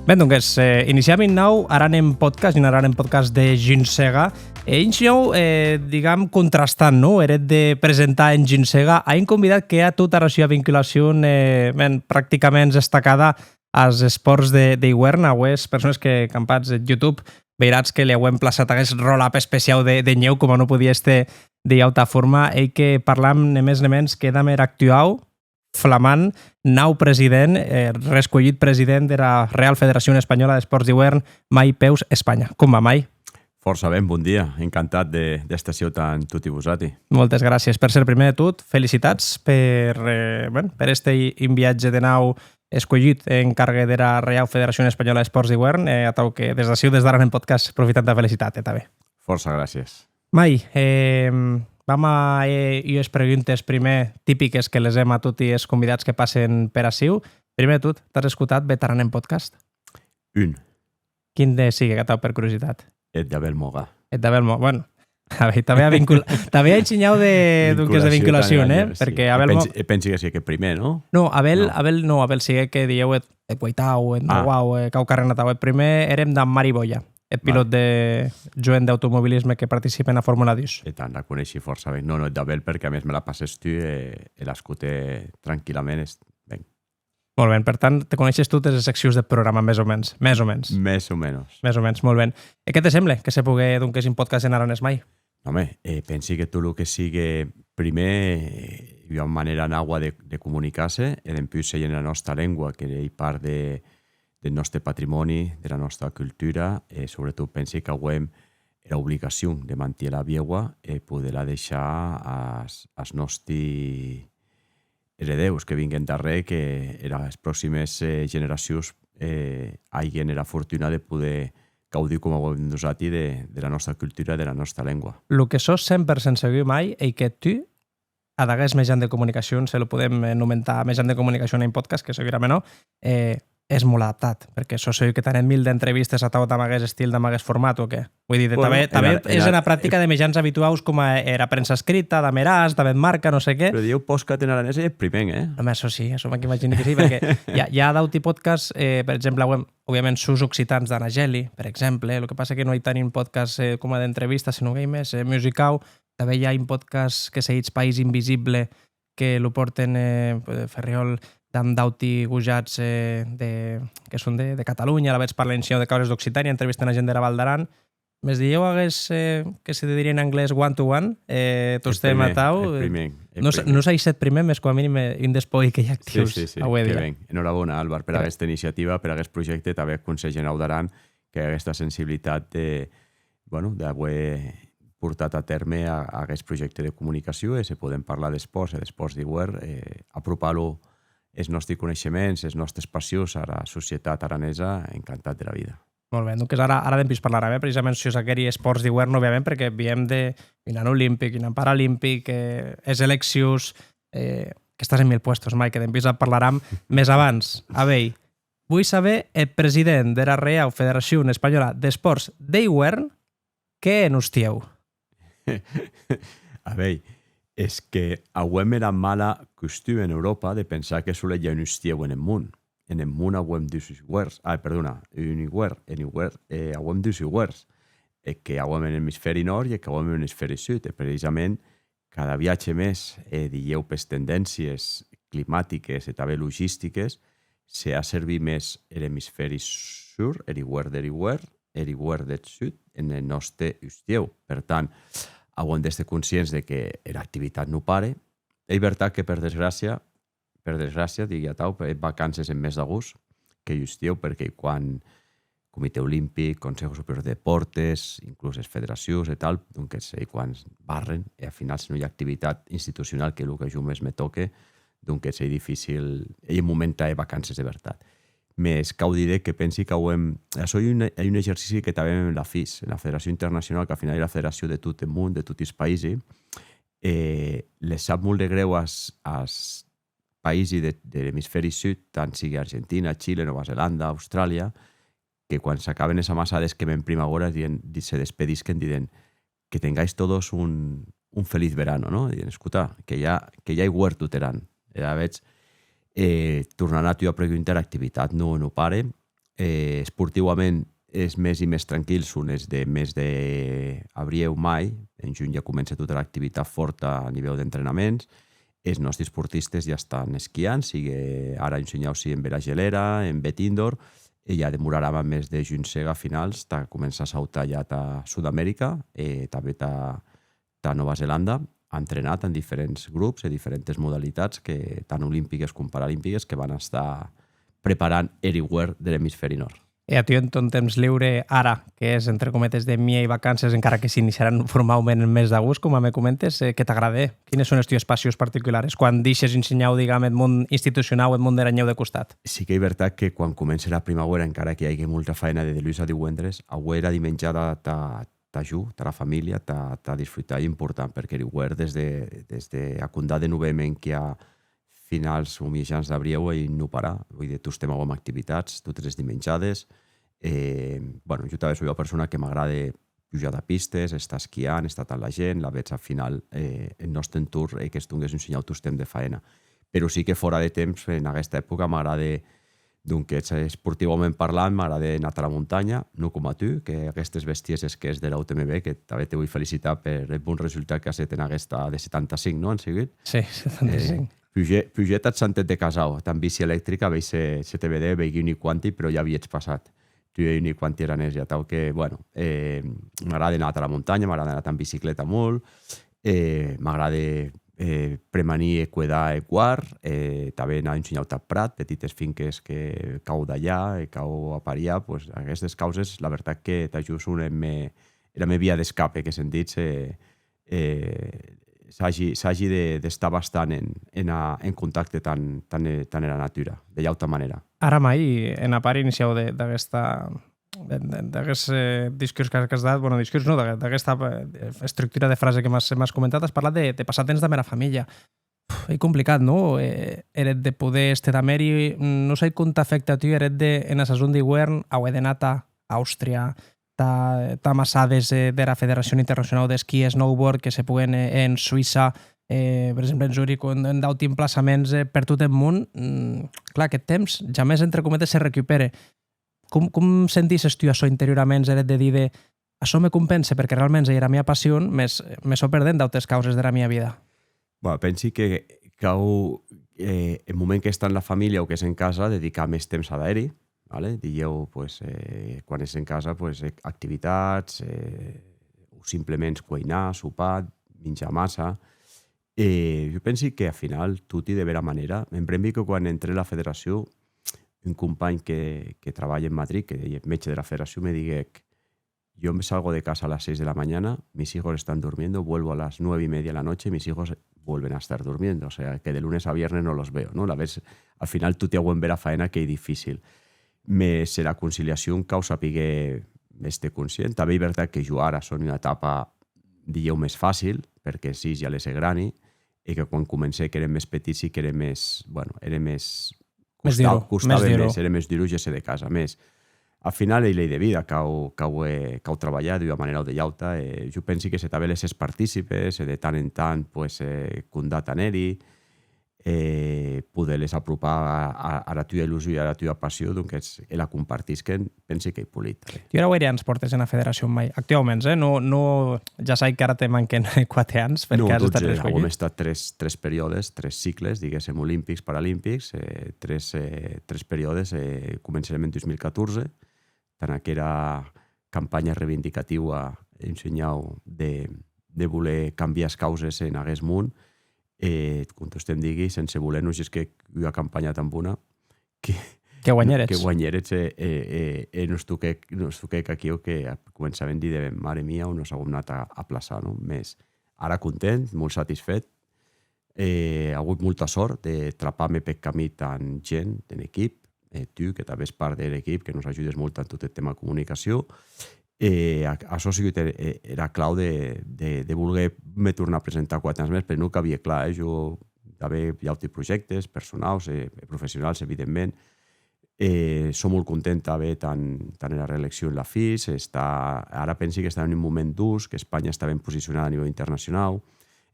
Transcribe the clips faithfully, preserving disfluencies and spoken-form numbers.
Ben, donques, eh, iniciam un nau Aran en Podcast, un Aran en Podcast de Junsega. E un nau, eh, digam, contrastant, non? Eret de presentar en Junsega a un convidat que a tota era sua vinculacion, eh, ben, practicaments estacada as espòrts de, d'iuèrn, aué es persones que campatz eth YouTube, veiratz que li auem plaçat aguest roll-up especiau de, de nhèu, coma non podie èster d'ua auta forma, ei que parlam ne mès ne mens que damb er actuau, flamant, nau president, eh, rescuelhut president dera Real Federacion Espanhòla d'Espòrts d'Iuèrn, Mai Peus España. Com va, Mai? Fòrça ben, bon dia. Encantat de, d'èster aciu damb toti vosati. Moltes gràcies. Per cert, prumèr de tot, felicitats per, eh, ben, per èster un viatge de nau escuelhut en cargue dera Reau Federacion Espanhòla d'Espòrts d'Iuèrn, e atau que des d'aciu, des d'Aran en Podcast, profitam tà felicitar-te tanben. Fòrça gràcies. Mai, eh, vam a, eh, ues preguntes prumèr tipiques que les hèm a toti es convidats que passen per aciu. Prumèr de tot, t'as escotat bèth Aran en Podcast? Un. Quin de siguec atau, per curiositat? Eth d'Abel Moga. Eth d'Abel Moga, bueno. A veir, tanben a vincul-, tanben a un shinhau de, donques, de vinculacion, eh? Perque Abel Moga... E pensi que siguec eth prumèr, non? Non, Abel, Abel, non, Abel siguec que dilhèu eth, eth ueitau, eth nauau, eh, quauquarren atau. Eth prumèr èrem damb Mari Boya, eth pilòt de joen d'automobilisme que participe ena Formula dus. E tant, la coneishi fòrça ben. Non, non, eth d'Abel, perque a mès me la passès tu e, e l'escote tranquillament, ben. Molt ben, per tant, te coneishes totes es seccions deth programa, mès o mens, mès o mens. Mès o menos. Mès o mens, molt ben. E qué te semble que se pogue, donques, un podcast en aranés, Mai? Òme, eh, pensi que tot lo que sigue prumèr, eh, ua manèra naua de, de comunicar-se, e dempús ei ena nòsta lengua, que ei part de, deth nòste patrimòni, dera nòsta cultura, e sobretot pensi qu'auem era obligacion de mantier-la viua e poder-la deishar as, as nòsti heredeus que vinguen darrèr, que era, es proximes, eh, generacions, eh, aiguen era fortuna de poder gaudir, coma auem nosati, de, dera nòsta cultura, dera nòsta lengua. Lo que sò cent per cent segur, Mai, ei que tu, ad aguest mejan de comunicacion, se lo podem, eh, nomentar mejan de comunicacion en podcast, que segurament non, eh, ès molt adaptat, perque sò segur que t'an hèt mil d'entrevistes atau damb aguest estil, damb aguest format, o qué? Voi díder, bueno, tanben, tanben ena, ès ena, ena practica de mejans abituaus coma era premsa escrita, damb er AS, damb eth Marca, non sé qué. Però dilhèu podcast en aranés ei eth prumèr, eh? Òme, açò sí, açò m'ac imagini que sí, perque i a, i a d'auti podcasts, eh, per exemple, auem, òbviament, sus occitans d'Anna Geli, per exemple, lo que passe que non ei tant un podcast, eh, coma d'entrevista, senon qu'ei mès, eh, musicau. Tanben i a un podcast que se ditz País Invisible, que lo pòrten, eh, Ferriòl damb d'auti gojats, eh, de, que son de, de Catalonha, alavetz parlen un shinhau de causes d'Occitània, entrevisten a gent dera Val d'Aran. Mès dilhèu aguest, eh, que se dirie en anglés one to one, eh, tostemp atau, eh, non sai s'eth prumèr, mès coma minim, eh, un des pòqui qu'ei actius aué dia. Sí, sí, sí, que ben. Enhorabona, Álvar, per aguesta iniciativa, per aguest projècte, tanben eth Conselh Generau d'Aran, que aguesta sensibilitat de, bueno, d'auer portat a tèrme a, a aguest projècte de comunicacion, e se podem parlar d'espòrts e d'espòrts d'iuèrn, eh, apropar-lo es nòsti coneishements, es nòstes passions ara societat aranesa, encantat dera vida. Molt ben, donques ara, ara dempús parlaram, eh, precisament sus aqueri espòrts d'iuèrn, òbviament, perque viem de un an olimpic, un an paralimpic, eh, es eleccions, eh, qu'estàs en mil puestos, Mai, que dempús ac parlaram mès abans. A veir, voi saber eth president dera Reau Federacion Espanhòla d'Espòrts d'Iuèrn, qué hè en ostièu? A veir, es que auem era mala costum en Euròpa de pensar que solet i a un ostièu en eth mon. En eth mon auem dus iuèrns. Ai, perdona, un iuèrn, en iuèrn, eh, auem dus iuèrns. E que auem en emisfèri nòrd e que auem en emisfèri sud. E precisament cada viatge mès, e dilhèu pes tendéncies climatiques e tanben logistiques, se hè servir mès er emisfèri sur, er iuèrn der iuèrn, er iuèrn deth sud, en eth nòste ostièu. Per tant, auem d'èster conscients de que era activitat non pare. Ei vertat que, per desgràcia, per desgràcia, digui atau, eth vacances en mes d'agost, qu'ei ostièu, perque quan Comitè Olimpic, Consejo Superior de Deportes, inclús es federacions e tal, donques, ei quan barren, e ath final, se non i a activitat institucionau, qu'ei lo que a jo mès me tòque, donques ei dificil, ei un moment tà hèr vacances de vertat. Mès cau díder que pensi qu'auem, açò ei un, ei un exercici que tanben hèm en la FIS, en la Federacion Internacionau, qu'ath final ei la federacion de tot eth mon, de toti es païsi, e les sap molt de grèu as, as païsi de, de l'emisfèri sud, tant sigue Argentina, Chile, Nòva Zelanda, Austràlia, que quan s'acaben es amassades que ven primavera, diden, di-, se despedisquen diden, "Que tengáis todos un, un feliz verano", no? Diden, "Escota, que ja, que ja ei iuèrn tot er an." E alavetz, eh, tornant a tua pregunta, era activitat non, non pare, Eh, esportiuament, es mesi mès tranquils son es de mes de abriu, mai. En junh ja comença tota era activitat fòrta a nivèu d'entrenaments. Es nòsti esportistes ja estan esquiant, sigue ara un shinhau, si en bèra gelèra, en bèth indoor, e ja demoraram ath mes de junh, sèga, finals, tà començar a sautar ja tà Sud-America e tanben tà, tà Nòva Zelanda, a entrenar en diferents grops e diferentes modalitats, que, tant olimpiques com paralimpiques, que van estar preparant er iuèrn der emisfèri nòrd. E a tu, en ton temps liure, ara, que es, entre cometes, de miei vacances, encara que s'iniciaràn formaument en mes d'agost, coma me comentes, eh, qué t'agrade? Quines son es tues passions particulares? Quan deishes un shinhau, digam, eth mon institucionau, eth mon der anhèu de costat? Sí qu'ei vertat que quan comence era primauèra, encara que i aigue molta faena de deluns a diuendres, auer era dimenjada tà, tà jo, tara familha, tà, tà disfrutar, ei important, perque er iuèrn, des de, des de a compdar de noveme enquia finals o miejans d'abriu, ei non parar. Voi díder, tostemp auem activitats, totes es dimenjades. E, bueno, jo tanben soi ua persona que m'agrade pujar a pistes, estar esquiant, estar tà la gent, lavetz, ath final, eh, en nòste entorn, e que's dongues un shinhau tostemp de faena. Però sí que fòra de temps, en aguesta epòca, m'agrade, donques, esportiuament parlant, m'agrade anar tara montanha, non coma tu, que aguestes bestieses qu'ès dera U T M B, que tanben te voi felicitar per eth bon resultat qu'as hèt en aguesta de setanta-cinc, non? An sigut? Sí, setanta-cinc. Eh, pugè-, pugè tath Santet de Casau, damb bici electrica, veir se, se te vedè, veigui uni quanti, però ja auietz passat. Tu e uni quanti aranesi, atau que, bueno, eh, m'agrade anar tara montanha, m'agrade anar tamb bicicleta molt, eh, m'agrade, eh, premanir e cuedar eth huart, e tanben anar un shinhau tath prat, petites finques que cau dalhar e cau apariar, pues, aguestes causes, la vertat que tà jo son eth me-, era mè via d'escape, que se'n ditz, e, eh, sagi, sagi de, d'estar bastant en, en, a, en contacte tan, tan, eh, tan era natura, de ua auta manèra. Ara mai, ena part iniciau de, d'aguesta, de, de, d'aguest, eh, discurs que, qu'as dat, bueno, discurs non, d'ague-, d'aguesta, eh, estructura de frase que m'as, m'as comentat, as parlat de, de passar temps damb era familha. Uf, ei complicat, non? Eh, er hèt de poder èster damb eri, non sai com t'afècte a tu er hèt de, ena sason d'iuèrn, auer de anar tà Àustria, tà, tà amassades, eh, dera Federacion Internacionau d'Esquí e Snowboard que se poguen, eh, en Suïssa, eh, per exemple, en Zuric o en, en d'auti emplaçaments, eh, per tot eth mon. Mm, clar, aqueth temps jamès, entre cometes, se recupère. Com, com sentisses tu açò interiorament, er hèt de díder, açò me compense, perque realments ei era mia passion, mès me sò perdent d'autes causes dera mia vida? Bueno, pensi que cau, eh, en moment qu'ès en la familha o qu'ès en casa, dedicar mès temps ad eri, vale? Dilhèu, pues, eh, quan ès en casa, pues, eh, activitats, eh, o simplements cueinar, sopar, minjar amassa. E jo pensi que, ath final, toti de bèra manèra. Me'n brembi que quan entrè en la federacion, un companh que, que trabalhe en Madrid, qu'ei eth mètge dera federacion, me diguec: "Yo me salgo de casa a las seis de la mañana, mis hijos están durmiendo, vuelvo a las nueve y media de la noche, mis hijos vuelven a estar durmiendo". O sea, que de lunes a viernes no los veo, non? Alavetz, ath final, toti auem bèra faena qu'ei dificil. Mès era conciliacion cau sapiguer èster conscient. Tanben ei vertat que jo ara sò en ua etapa, dilhèu, mès facil, perque es hilhs ja les è grani, e que quan comencè, qu'èren mès petits, sí qu'ère mès, bueno, ère mès... Mès costau-, duro, costave mès duro. Mès, ère mès duro gésser de casa. Mès, ath final, ei lei de vida, cau, cau, eh, cau trabalhar d'ua manèra o de ua auta, e jo pensi que se tanben les hès participes, e de tant en tant, pues, eh, condar tà eri, e poder-les apropar a, a, ara tua illusion e ara tua passion, donques, e la compartisquen, pensi qu'ei polit, tanben. Tu ara guaire ans pòrtes ena federacion, mai? Actuauments, eh? No, no, ja sai qu'ara te manquen quate ans, perque... Non, has estat dotze, tres, auem estat tres, tres periòdes, tres cicles, diguéssem, olimpics, paralimpics, eh, tres, eh, tres periòdes, eh, comencèrem en dos mil catorze, tant aquera campanha reivindicatiua, un shinhau de, de voler cambiar es causes en aguest mon, e, com tostemp digui, sense voler nos gesquèc ua campanha tan bona que, que guanhères. Que guanhères, e, e, e, e nos toquèc, nos toquèc aquiu que a començament didèm: "Mare mia, on nos auem anat a, a plaçar", non? Mès ara content, molt satisfèt, e auut molta sòrt de trapar-me peth camí tant gent en equip, e tu, que tanben ès part der equip, que nos ajudes molt en tot eth tema comunicacion, e a-, açò a sigut er-, e-, era clau de, de, de voler me tornar a presentar quate ans mès, perque non qu'auia clar, eh? Jo, tanben i a auti projèctes personaus e, e professionals, evidentment, e sò molt content tanben tant, tant era reeleccion en la FIS, està, ara pensi qu'està en un moment dus, qu'Espanha està ben posicionada a nivèu internacionau,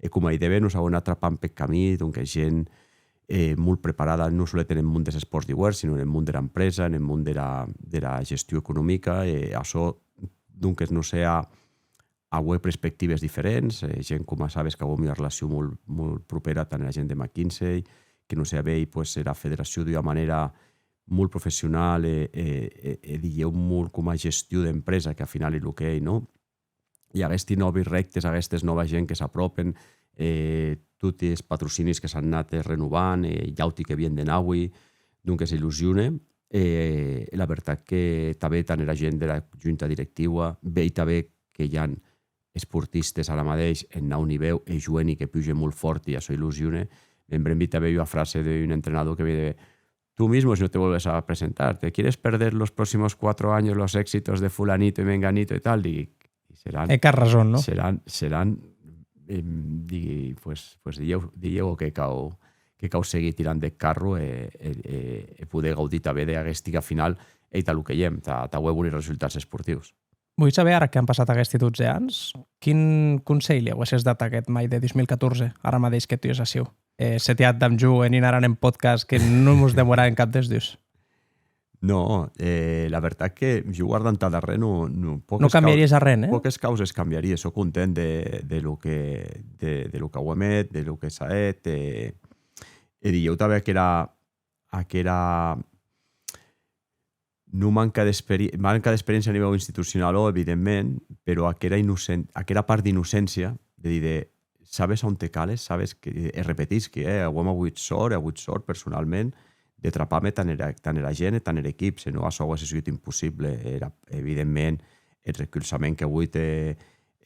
e coma didè ben, nos auem anat trapant peth camí, donques, gent, eh, molt preparada, non solet en eth mon des espòrts d'iuèrn, senon en eth mon dera empresa, en eth mon dera, dera gestion economica, e açò, donques, non se a auer perspectives diferents, eh, gent coma sabes qu'auem ua relacion molt, molt propèra tant era gent de McKinsey, que non se a veir, pues, era federacion d'ua manèra molt professional e, e, e, e dilhèu molt coma gestion d'empresa, que ath final ei lo que ei, non? E aguesti nòvi rèptes, aguestes nòva gent que s'apròpen, eh, toti es patrocinis que s'an anat, eh, renovant, e d'auti que vien de naui, donques illusione. E la vertat que tanben tant era gent dera junta directiua, vei tanben que i an esportistes ara madeish en naut nivèu e joeni que pugen molt fòrt, e açò illusione. Me'n brembi tanben ua frase d'un entrenador que me didie: "Tú mismo, si no te vuelves a presentar, ¿te quieres perder los próximos cuatro años los éxitos de fulanito y menganito y tal?" Digui, "Y serán, E qu'as rason, no? serán, serán, em, digui, pues, pues dilhèu, dilhèu que cau, que cau seguir tirant deth carro e, e, e, e poder gaudir tanben d'aguesti qu'ath final ei tà lo que i èm, tà, tà auer boni resultats esportius." Voi saber, ara qu'an passat aguesti dotze ans, quin conselh li auesses dat a aguest Mai de dos mil catorze, ara madeish que tu ès aciu? Eh, setiat damb jo en un Aran en podcast que non mos demorarem cap des dus. No, eh, la vertat que jo guardant tà darrèr non, non, Non pòques cau-, cambiaries arren, eh? pòques causes cambiarie. Sò content de, de lo que, de, de lo qu'auem hèt, de lo que s'a hèt, e, e dilhèu tanben aquera, aquera non manca d'experi-, manca d'experiéncia a nivèu institucionau, evidentment, però aquera innocen-, aquera part d'innocéncia, de díder, sabes a on te cales, sabes que, e repetisqui, eh, auem agut sòrt, è agut sòrt personalment, de trapar-me tant era, tant era gent e tant er equip, se non açò auesse sigut impossible. Era, evidentment, eth recolzament que auem agut, eh,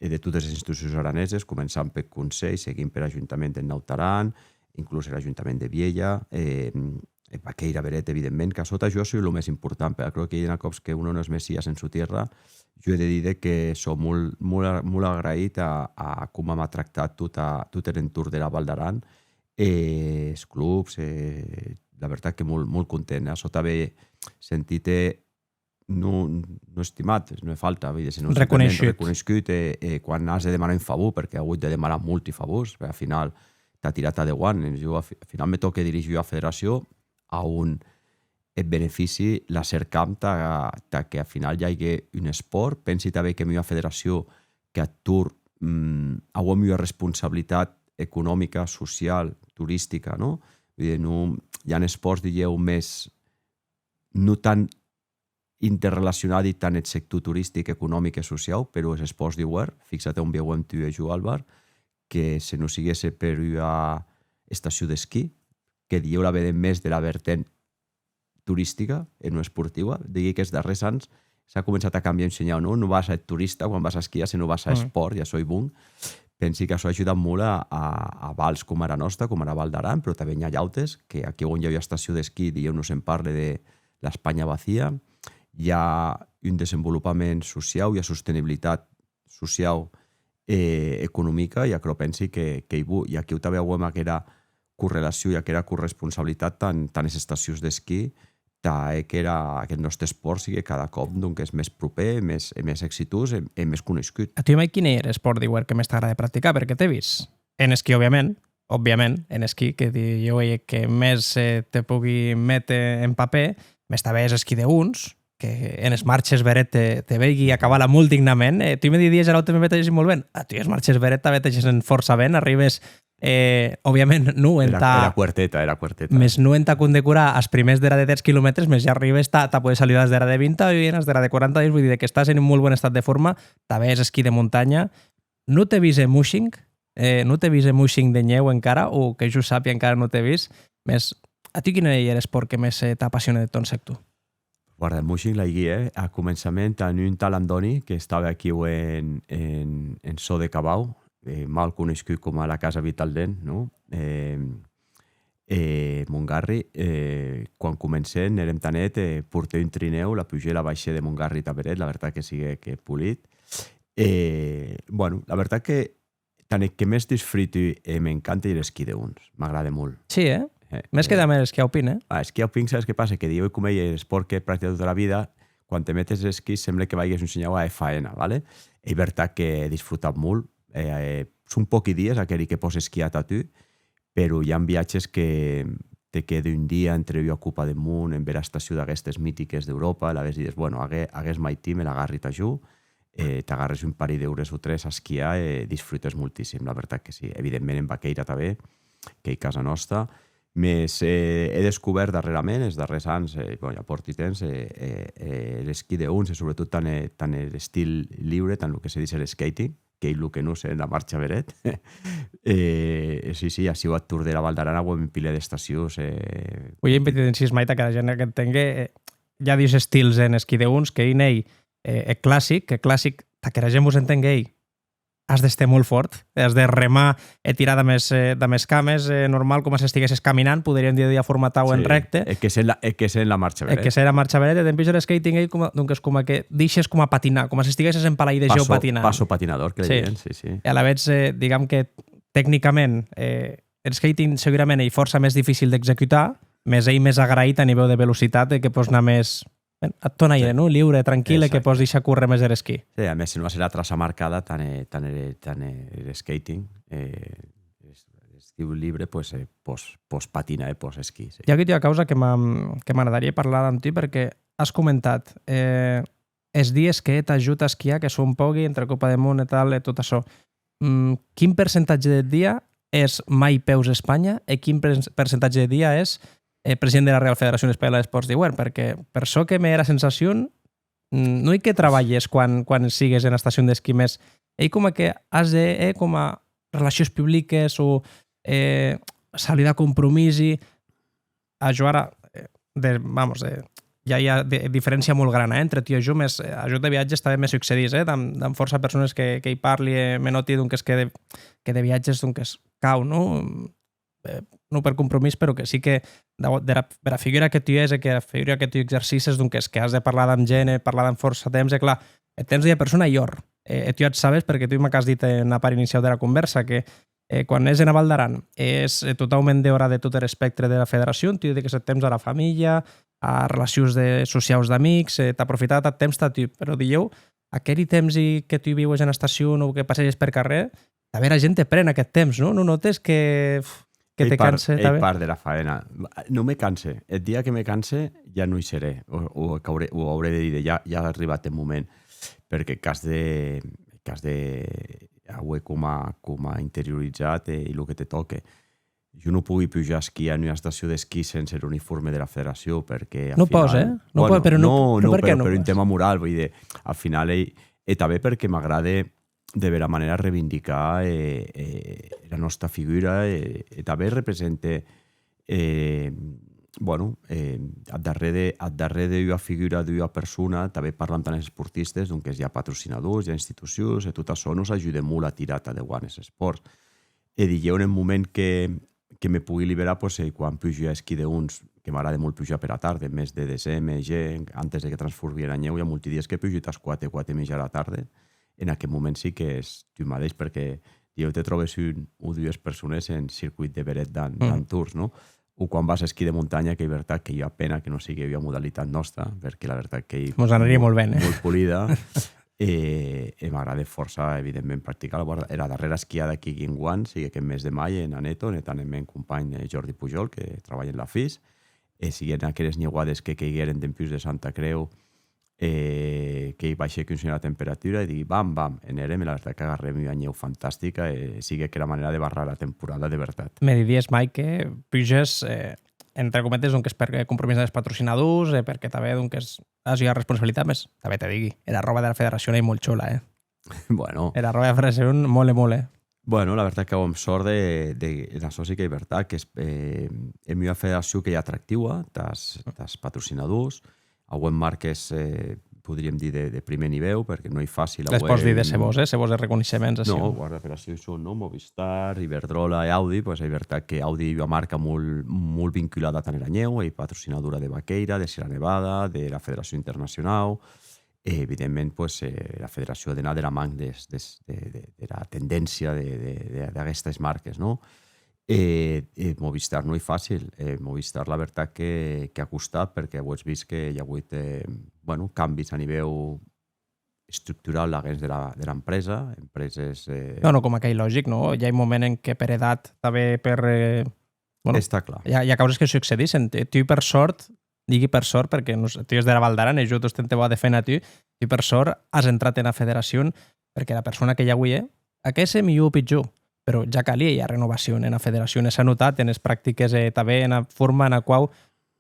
e de totes es institucions araneses, començant peth Conselh, seguint per Ajuntament de Naut Aran, inclús er Ajuntament de Vielha, e, e Baqueira Beret, evidentment, qu'açò tà jo ei lo mès important, perque crec que i a còps que uno no es mesías en su tierra. Jo è de díder que sò molt, molt a-, molt agraït a, a coma m'a tractat tot a, tot er entorn dera Val d'Aran, e es clubs, e la vertat que molt, molt content. Açò tanben sentit-te non, non estimat, non hè falta, vull dir, senon simplement Reconeishut. reconeishut e, e quan as de demanar un favor, perque è agut de demanar molti favors, perque ath final tà tirar tà deuant, e jo ath fi-, ath final me tòque dirigir ua federacion a on eth benefici la cercam tà, tà que ath final i ague un espòrt. Pensi tanben qu'èm ua federacion qu'ath torn, mm, auem ua responsabilitat economica, sociau, toristica, non? Vull dir, non, i a espòrts, dilhèu, mès non tan interrelacionadi tant eth sector toristic, economic e sociau, però es espòrts d'iuèrn, fixa-te on viuem tu e jo, Alvar, que se non siguesse per ua estacion d'esquí, que dilhèu la vedem mès dera vertent toristica e non esportiua, digui qu'es darrèrs ans s'a començat a cambiar un shinhau, non? Non vas a eth turista quan vas a esquiar, senon vas a Mm. espòrt, e açò ei bon. Pensi qu'açò a ajudat molt a, a, a vals coma era nòsta, coma era Val d'Aran, però tanben i a d'autes, que aquiu on i a ua estacion d'esquí, dilhèu non se'n parle, de l'Espanha Vacía, i a un desenvolopament sociau, i a sostenibilitat sociau e economica, e aquerò pensi que, qu'ei bon. E aquiu tanben auem aquera correlacion e aquera corresponsabilitat tant, tant es estacions d'esquí, tà hèr qu'era, qu'eth nòste espòrt sigue cada còp, donques, mès propèr, mès, e mès exitós e, e mès coneishut. A tu, Mai, quin ei er espòrt d'iuèrn que mès t'agrade practicar? Perque t'è vist en esquí, òbviament, òbviament, en esquí, que di-, jo ei que mès, eh, te pogui méter en papèr, mès tanben es esquí de hons, que enes Marches Beret te, te veigui acabar-la molt dignament. Eh, tu me didies, era auta, me veteges molt ben. A tu es Marches Beret tanben te gesen fòrça ben, arribes, eh, òbviament, non Era, entà era quarteta, era quarteta. Mès non entà condecorar as primèrs dera de dètz quilomètres, mès ja arribes tà, tà poder saludar as dera de vint e un, as dera de quaranta, vull dir que estàs en un molt bon estat de forma, tanben es esquí de montanha. Non t'è vist en mushing? Eh, non t'è vist en mushing de nhèu encara, o que jo sàpia encara non t'è vist, mès a tu quin ei er espòrt que mès, eh, t'apassione de tòn sector? Guarda, en mushing l'aigui, eh, a començament, en un tal Andoni, que estava aquiu en, en, en Sò de Cabau, eh, mal coneishut coma la Casa Vitalden, non? Eh, e Montgarri, eh, quan comencèn, èrem tanben, eh, portè un trinèu, la pugè, la baishè de Montgarri tà Beret, la vertat que siguec, eh, polit. E, bueno, la vertat que tant eth que mès disfruti e m'encante ei er esquí de hons, m'agrade molt. Sí, eh? Eh, Mès que eh. damb er esquí alpin, eh? Ah, esquí alpin, sabes qué passe? Que dilhèu, coma ei er espòrt que è practicat tota era vida, quan te metes er esquí semble que vaigues un shinhau a hèr faena, vale? Ei vertat que è disfrutat molt, eh, eh, son pòqui dies aqueri que pòs esquiar tà tu, però i a viatges que, te quede un dia entre ua Copa de Mon e bèra estacion d'aguestes mitiques d'Euròpa, e alavetz dides, bueno, ague-, aguest maitin me l'agarri tà jo, e t'agarres un parelh d'ores o tres a esquiar e disfrutes moltíssim, la vertat que sí. Evidentment en Baqueira tanben, qu'ei casa nòsta, mès, eh, è descobèrt darrèrament, es darrèrs ans, eh, bon, ja pòrti temps, eh, eh, eh, l'esquí de hons, e sobretot tant, eh, tant er estil liure, tant lo que se ditz er skating, qu'ei lo que non se, la marcha beret. E, e sí, sí, aciu ath torn dera Val d'Aran auem un pilet d'estacions, eh. Ui, un petit incís, Maita, que la gent que entengue, eh, i a dus estils en esquí de hons, que un ei, eh, eth classic, que classic, tà que la gent vos entengue, ei, as d'èster molt fòrt, as de remar e tirar damb es, eh, damb es cames, eh, normal, coma s'estiguesses caminant, poderíem díder d'ua forma atau en rècte. E que se la, e que se la marcha beret. E que se la marcha beret, e dempús er skating ei coma, donques, coma que dèishes coma patinar, coma s'estiguesses en palai de gèu patinant. Paso patinador, que le diden, sí, sí. E alavetz, eh, digam que tecnicament, eh, er skating segurament ei fòrça mès dificil d'executar, mès ei mès agraït a nivèu de velocitat e que pòs anar mès, ben, ath tòn aire, non? Liure, tranquil, e que pòs deishar córrer mès er esquí. Sí, a mès, se non as era traça marcada, tant e, tant e, tant e, er skating, eh, es, estiu libre, pues, eh, pòs, pòs patinar e pòs esquí, sí. I a aquiu ua causa que m'a-, que m'agradarie parlar damb tu, perque as comentat, eh, es dies que è tà jo tà esquiar, que son pògui, entre Copa de Mon e tal, e tot açò. Mm, quin percentatge deth dia ès mai peus Espanha e quin per-, percentatge deth dia ès, eh, president dera Real Federacion Espanhòla d'Espòrts d'Iuèrn? Perque per çò que me hè era sensacion, mm, non ei que trabalhes quan, quan sigues ena estacion d'esquí, mès ei coma que as de, eh, coma relacions publiques o, eh, saludar compromisi. A jo ara, eh, de, vamos, eh, ja i a de, diferéncia molt grana, eh, entre tu e jo, mès, eh, a jo de viatges tanben me succedís, eh, damb, damb fòrça persones que, que i parli e me nòti, donques, que de, que de viatges, donques, cau, non? Eh, non per compromís, però que sí que dau-, dera, dera figura que tu ès e que era figura que tu exercisses, donques, que as de parlar damb gent e parlar damb fòrça temps, e clar, eth temps d'ua persona ei òr. E, e tu ac sabes perque tu m'ac as dit ena part iniciau dera convèrsa, que eh, quan ès ena Val d'Aran, ès, eh, totaument dehòra de tot er espèctre dera federacion, tu dediques eth temps ara familha, a relacions de, sociaus d'amics, eh, tà aprofitar eth temps tà tu. Però dilhèu, aqueri tempsi que tu viues ena estacion o que passeges per carrèr, tanben era gent te pren aqueth temps, non? Non nòtes que, pf, que te canse, tanben? Ei part dera faena. Non me canse. Eth dia que me canse, ja non i serè. O, o qu'aurè, o aurè de díder, ja, ja a arribat eth moment. Perque qu'as de, qu'as de auer coma, coma interiorizat, eh, lo que te tòque. Jo non pogui pujar a esquiar en ua estacion d'esquí sense er uniforme dera federacion, perque, ath final... Non pòs, eh? Non pòs, però non, però per qué non pòs? Per un tema moral, voi díder, ath final ei, e tanben perque m'agrade de bèra manèra reivindicar, eh, eh, era nòsta figura, e, e tanben represente, eh, bueno, eh, ath darrèr de, ath darrèr d'ua figura, d'ua persona, tanben parlam damb es esportistes, donques i a patrocinadors, i a institucions, e tot açò nos ajude molt a tirar tà deuant es espòrts. E dilhèu, en un moment que, que me pogui liberar, pues, eh, quan pugi a esquí de hons, que m'agrade molt pujar pera tarde, mes de deseme, gèr, antes de que transformi era nhèu, i a molti dies que pugi tàs quate, quate e mieja dera tarde, en aqueth moment sí qu'ès tu madeish, perque dilhèu te tròbes un o dues persones en circuit de beret damb, mm, damb torns, non? O quan vas a esquí de montanha, qu'ei vertat qu'ei ua pena que non sigue ua modalitat nòsta, perque la vertat qu'ei... Mos anarie molt ben, eh? Molt polida. E, e m'agrade fòrça, evidentment, practicar-la. Era, era darrèra esquiada qu'ei enguan siguec en mes de mai en Aneto, ne, tant eth mèn companh, eh, Jordi Pujol, que trabalhe en la fis, e sigueren aqueres nheuades que queigueren dempús de Santa Creu, e que i baishèc un shinhau era temperatura, e digui, bam, bam, e anèrem, e la vertat qu'agarrèm ua nhèu fantastica, e siguec era manèra de barrar era temporada de vertat. Me didies, Mike, que puges, eh, entre cometes, donques, per compromís des patrocinadors, e perque tanben, donques, as ua responsabilitat, mès tanben te digui, era ròba dera federacion ei molt chula, eh? Bueno. Era ròba dera federacion mole, mole. Bueno, la vertat qu'auem sòrt de, de, en açò sí qu'ei vertat, qu'es, eh, èm ua federacion qu'ei atractiua tàs, tàs patrocinadors. Auem marques, eh, podríem díder, de, de prumèr nivèu, perque non ei facil. Les pòs díder, se vòs, eh? Se vòs de reconeishements, aciu. Non, Guarda Federacion, non? Movistar, Iberdrola e Audi, pues, ei vertat que Audi ei ua marca molt, molt vinculada tant era nhèu, ei patrocinadora de Baqueira, de Sierra Nevada, dera Federacion Internacionau, e, evidentment, pues, eh, era federacion a d'anar dera man des, des, de, de, dera tendéncia de, de, de, d'aguestes marques, non? E, e Movistar non ei facil. E Movistar, la vertat que, que a costat, perque auetz vist que i a agut, eh, bueno, cambis a nivèu estructural laguens dera, dera empresa, empreses, eh... Non, non, coma qu'ei logic, non? I a un moment en que per edat, tanben per, eh, Bueno, està clar. Hi ha, hi ha causes que succedissen. Tu, tu, per sort, digui per sort, perquè nos, tu ès dera Val d'Aran e jo tostemp te vau a deféner a tu, tu, per sort, as entrat ena federacion, perque era persona que i a auie, ac hesse milhor o pitjor, però ja calie ua renovacion ena federacion, e s'a notat enes practiques e tanben ena forma ena quau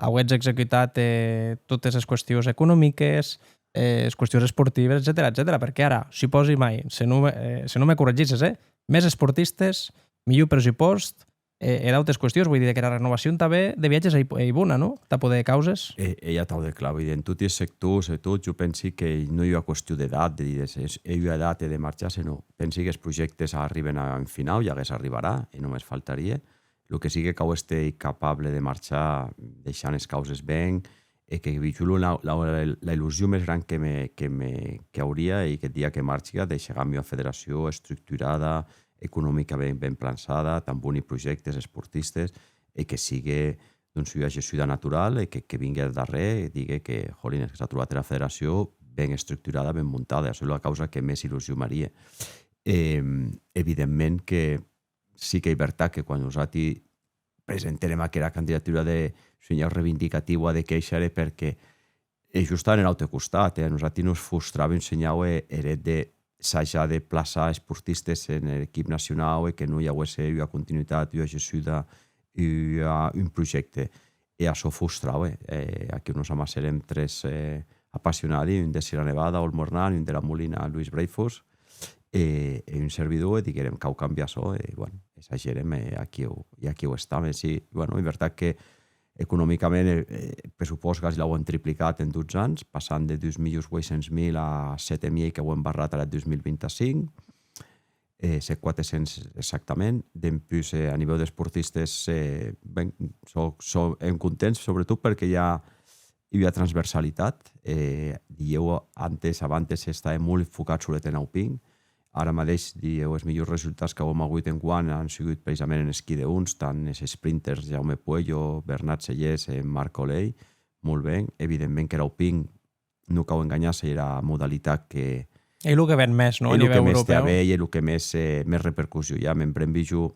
auetz executat, eh, totes es qüestions economiques, eh, es qüestions esportives, etcetèra, etcetèra, perque ara, supòsi mai, se non me, eh, se non me corregisses, eh, mès esportistes, milhor pressupòst, e, e d'autes qüestions, voi díder qu'era renovacion tanben de viatges ei, ei bona, non? Tà poder causes. E, ei atau de clar, voi díder, en toti es sectors e tot, jo pensi que non ei ua qüestion d'edat, de díder, es, ei ua edat e de marchar, senon pensi qu'es projèctes arriben a un finau, ja que s'arribarà, e només faltarie. Lo que sí que cau èster capable de marchar deishant es causes ben, e que jo la, la, la illusion mès gran que me, que me, que auria ei qu'eth dia que marchi, deishèram ua federacion estructurada, economicament ben plançada, damb boni projèctes esportistes, e que sigue, donc, ua gessuda natural, e que, que vingue eth darrèr e digue que, jolines, que s'a trobat era federacion ben estructurada, ben montada. Açò ei la causa que mès illusion m'harie. E, evidentment que sí qu'ei vertat que quan nosati presentèrem aquera candidatura de shinhau reivindicatiu o de queisha, ère perque, e just en er aute costat, eh, a nosati nos frustraue un shinhau e, er hèt de sajar de plaçar esportistes en er equip nacionau e que non i auesse ua continuitat, ua gessuda, ua, un projècte. E açò frustraue. Eh, aquiu nos amassèrem tres, eh, apassionadi, un de Sierra Nevada, Olmo Hernán, un dera Molina, Luis Breifus, e, e un servidor, e diguérem: «Cau cambiar açò», e, bueno, e sagèrem, e aquiu, e aquiu estam. E sí, bueno, ei vertat que economicament, eh, eh, eth pressupòst quasi l'auem triplicat en dotze ans, passant de dus milions ueit cents mil a sèt e miei qu'auem barrat ara dus mil vint-e-cinc, eh, sèt quatre cents exactament. Dempús, eh, a nivèu d'esportistes, eh, ben, sò, sò, èm contents, sobretot perque i a ua transversalitat. Eh, dilhèu, antes, abantes, s'estaue molt enfocat, sobretot, en aupin. Ara madeish, dilhèu, es milhors resultats qu'auem agut enguan an sigut precisament en esquí de hons, tant es sprinters Jaume Pueyo, Bernat Sellés e Marc Olei, molt ben. Evidentment qu'er aupin, non cau enganhar-se, ei era modalitat que... Ei lo que ven mès, non? A nivèu europèu. Ei lo que mès te a veir, ei lo que mès, eh, mès repercussion i a. Me'n brembi jo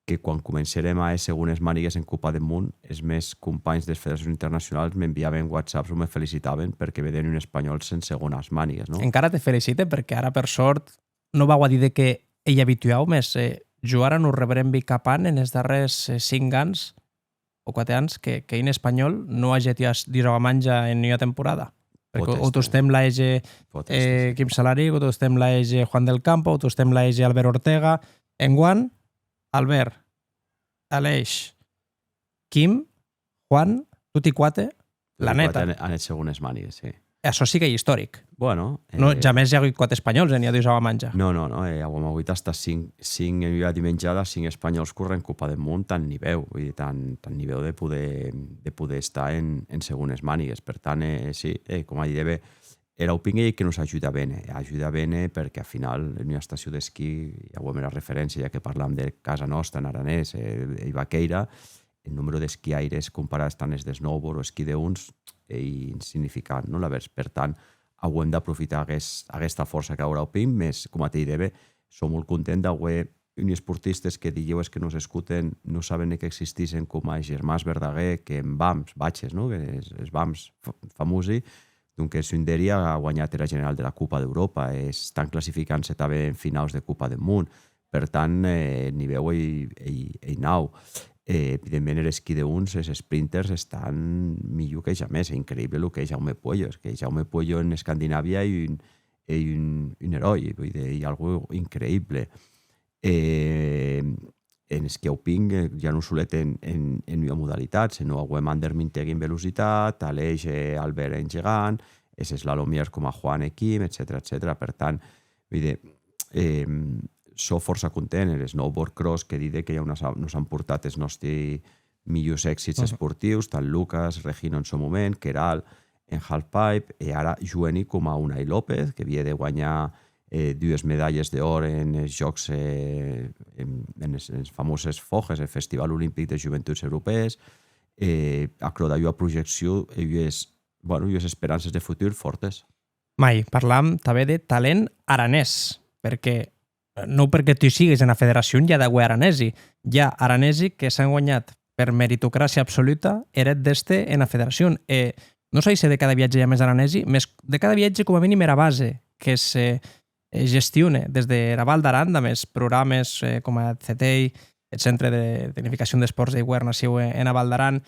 que quan comencèrem a hèr segones manigues en Copa deth Mon, es mèns companhs des federacions internacionals m'enviaven WhatsApps o me felicitaven perque vedien un espanhòl en segonas manigues, non? Encara te felicite perque ara, per sòrt, non vau a díder que ei abituau, mès, eh, jo ara non rebrembi cap an enes darrèrs, eh, cinc ans o quate ans que, que un espanhòl non age hèt ua, dus auamanja en ua temporada. Perque o tostemp la hège, eh, Quim Salaric, o tostemp la hège Juan del Campo, o tostemp la hège Albert Ortega. Enguan, Albert, Aleix, Quim, Juan, toti quate l'an hèta. Toti quate an, an hèt segones manigues, sí. E açò sí qu'ei istoric. Bueno, non, eh, jamès i a agut quate espanhòls en ua dus auamanja. Non, non, non, eh, auem agut hasta cinc, cinc en ua dimenjada, cinc espanhòls corrent Copa deth Mon, tant nivèu, voi díder, tant, tant nivèu de poder, de poder estar en, en segones manigues. Per tant, eh, sí, eh, coma dideve, er aupin ei que nos ajuda ben, eh, ajuda ben, eh, perque, ath final, en ua estacion d'esquí, ja auem era referéncia, ja que parlam de casa nòsta, en aranés, eh, ei Vaquèira, eth numèro d'esquiaires comparat damb es de snowboard o esquí de hons ei insignificant, non, lavetz? Per tant, auem d'aprofitar aguest, aguesta fòrça qu'a er aupin, mès, coma te dideve, sò molt content d'auer uns esportistes que dilhèu es que nos escoten non saben ne qu'existissen, coma es germans Verdaguer, qu'en Bams, Baches, non? Que es, es Bams fa-, famosi, donques un d'eri a guanhat era general dera Copa d'Euròpa, e estan classificant-se tanben en finaus de Copa deth Mon. Per tant, eh, eth nivèu ei, ei, ei naut. E, evidentment, er esquí de hons, es sprinters estan milhor que jamès. Ei increïble lo qu'ei Jaume Pueyo. Es que Jaume Pueyo en Escandinàvia ei un, ei un, un eròi, voi díder, ei algo increïble. E en esquí aupin, eh, ja non solet en, en, en ua modalitat, senon auem Ander Mintegi en velocitat, Aleix e Albert en gegant, es slalomièrs coma Juan e Quim, etcetèra, etcetèra. Per tant, voi díder, eh, sò fòrça content. Er snowboard cross, que dide que ja nos a, nos an portat es nòsti milhors èxits esportius, tant Lucas, Regino en sòn moment, Queralt en halfpipe, e ara joeni coma Unai López, que vie de guanhar, eh, dues medalhes d'òr en es Jòcs, eh, en, en es, en es famoses FOJEs, eth Festival Olimpic de Joventuts Europèes, eh, aquerò da ua projeccion e ues, bueno, ues esperances de futur fòrtes. Mai, parlam tanben de talent aranés, perque, eh, non perque tu sigues ena federacion i a d'auer aranesi. I a aranesi que s'an guanhat per meritocràcia absoluta, er hèt d'èster ena federacion. E non sai se de cada viatge i a mès aranesi, mès de cada viatge, coma minim, era base que se, eh, gestione des dera Val d'Aran, damb es programes, eh, coma eth CETEI, eth Centre de Tecnificacion d'Espòrts d'Iuèrn aciu en, ena Val d'Aran,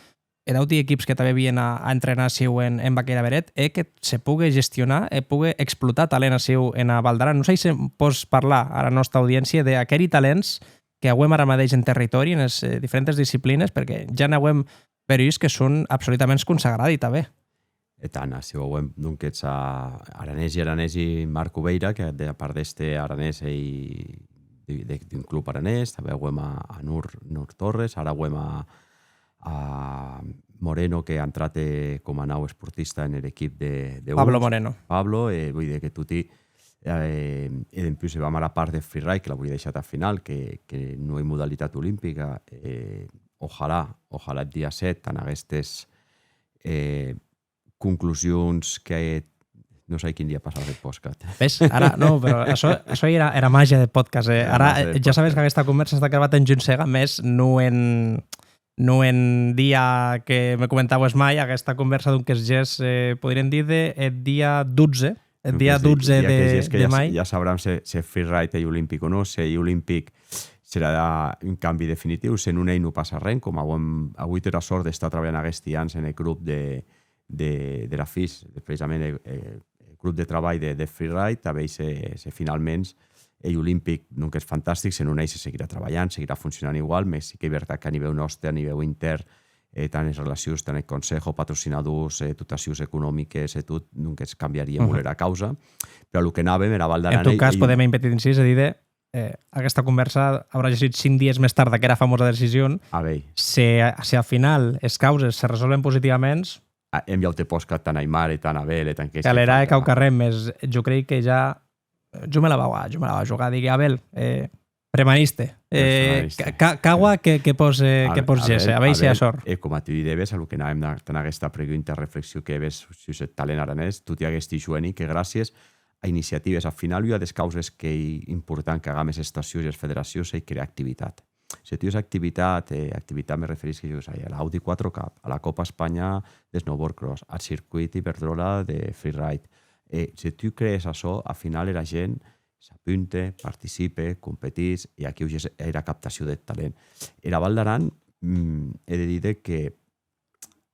e d'auti equips que tanben vien a, a entrenar aciu en, en Baqueira Beret, e que se pogue gestionar e pogue explotar talent aciu ena Val d'Aran. Non sai se pòs parlar ara nòsta audiéncia de aqueri talents que auem ara madeish en territòri, enes, eh, diferentes disciplines, perque ja n'auem berús que son absolutaments consagradi tanben. E tant, aciu auem, donques, a aranesi, aranesi Marco Beira, que de, a part d'èster aranés, ei de, de, d'un club aranés, tanben auem a, a Nur, Nur Torres, ara auem a, a Moreno, que a entrat, eh, coma nau esportista en er equip de, de Pablo Urs. Moreno. Pablo, e voi díder que toti, eh, e dempús se vam ara part de freeride, que la voi deishar tà final, que, que non ei modalitat olimpica, eh, ojalà, ojalà eth dia sèt, damb aguestes, eh, conclusions que non sai quin dia passarà eth podcast. Ves? Ara, non, però açò, açò ei era, era màgia deth podcast, eh. Era Ara, màgia deth eh, ja sabes podcast. Qu'aguesta convèrsa està gravada en Juntsega, mès non en, non en dia que me comentaues mai, aguesta convèrsa, donques, ges, eh, podríem díder, eth dia dotze, eth dia Donques, dotze dia que de, ges que de ja, mai. Ja sabram se, se freeride ei olimpic o non, se ei olimpic serà un cambi definitiu, se non ei non passa arren, coma auem agut era sòrt d'estar trabalhant aguesti ans en eth grup de, de, dera fis, precisament eth, eth grup de trabalh de, de freeride, a veir se, se finalments ei olimpic, donques fantastic, se non ei se seguirà trabalhant, seguirà foncionant igual, mès sí qu'ei vertat qu'a nivèu nòste, a nivèu intèrn, eh, tant es relacions, tant eth conselh, patrocinadors, eh, dotacions economiques e tot, donques cambiarie molt era causa. Però a lo que anàvem, era Val d'Aran... En tot cas, podem, un petit incís, a díder, eh, aguesta convèrsa aurà gessut cinc dies mès tard d'aquera famosa decision. A veir. Se, se al final es causes se resòlven positivaments, a, hèm ja aute podcast tan aimar e tan abèl e tan... Calerà e quauquarren, mès jo crei que ja, jo me la vau a, jo me la vau a jogar, digui, Abel, eh, premaniste. Eh, premaniste. Ca-, ca-, cau a que, que pos, eh, que pos gésser, a veir se a sòrt. E coma tu didèves, a lo que anàvem, tant aguesta pregunta, reflexion que hèves sus eth talent aranés, toti aguesti joeni que gràcies a iniciatives, ath final, ua des causes qu'ei important qu'agam es estacions e es federacions ei crear activitat. Se tu hès activitat, e activitat me referisqui, jo sai, a la Audi quatre Cup, a la Copa Espanha de snowboard cross, ath circuit Iberdrola de freeride, e se tu crees açò, ath final era gent s'apunte, participe, competís, e aquiu ja ei era captacion deth talent. Era Val d'Aran, mm, è de díder que,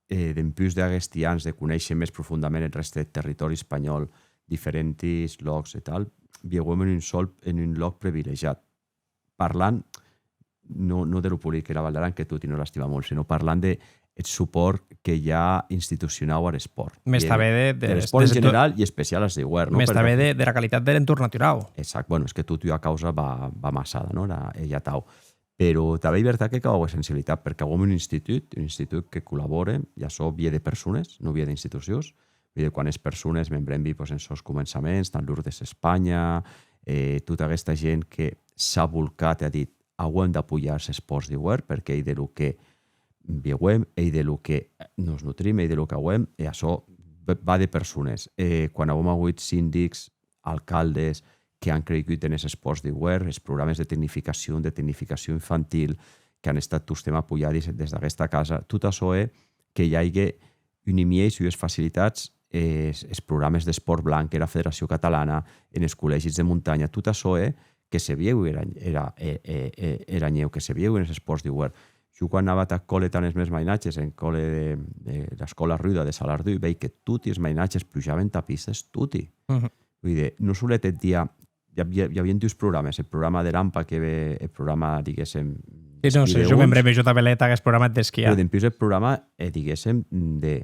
eh, dempús d'aguesti ans de conéisher mès profondament eth rèste deth territòri espanhòl, diferentis lòcs e tal, viuem en un sòl, en un lòc privilegiat. Parlant, non, non de lo polit qu'ei era Val d'Aran, que toti nos l'estimam molt, senon parlant de eth supòrt que i a institucionau ar espòrt. Mès tanben de, de, der espòrt en generau e especiau as d'iuèrn, non? Mès tanben de, dera qualitat der entorn naturau. Exacte, bueno, es que toti ua causa va, va amassada, non? Era, ei atau. Però tanben ei vertat que cau auer sensibilitat, perque auem un institut, un institut que collabore, e açò vie de persones, non vie d'institucions, vie de quan es persones, me'n brembi, pues, en sòns començaments, tant Lourdes España, eh, tota aguesta gent que s'a volcat e a dit: «Auem d'apoiar es espòrts d'iuèrn, perque ei de lo que viuem, ei de lo que nos nutrim, ei de lo qu'auem», e açò va de persones. E quan auem agut sindics, alcaldes, que an creigut enes espòrts d'iuèrn, es programes de tecnificacion, de tecnificacion infantil, qu'an estat tostemp apoiadi des d'aguesta casa, tot açò hè que i aigue uni mieis, ues facilitats, es, es programes d'espòrt blanc, era Federacion Catalana, enes collègis de montanha, tot açò hè que se vieu era, era, e, e, e, era nhèu, que se vieu enes espòrts d'iuèrn. Jo quan anava tath còle tamb es mèns mainatges, en còle de, de l'escòla Ruda de Salardú, vei que toti es mainatges pujaven tà pistes, toti. Vull dir, non solet eth dia, i havia, i havien dus programes, eth programa de rampa que ve, eth programa, diguéssem, d'esquí de uns. Sí, non, jo me'n brembi, jo tanben l'è hèt aguest programa d'esquiar. Però dempús eth programa, eh, diguéssem, de,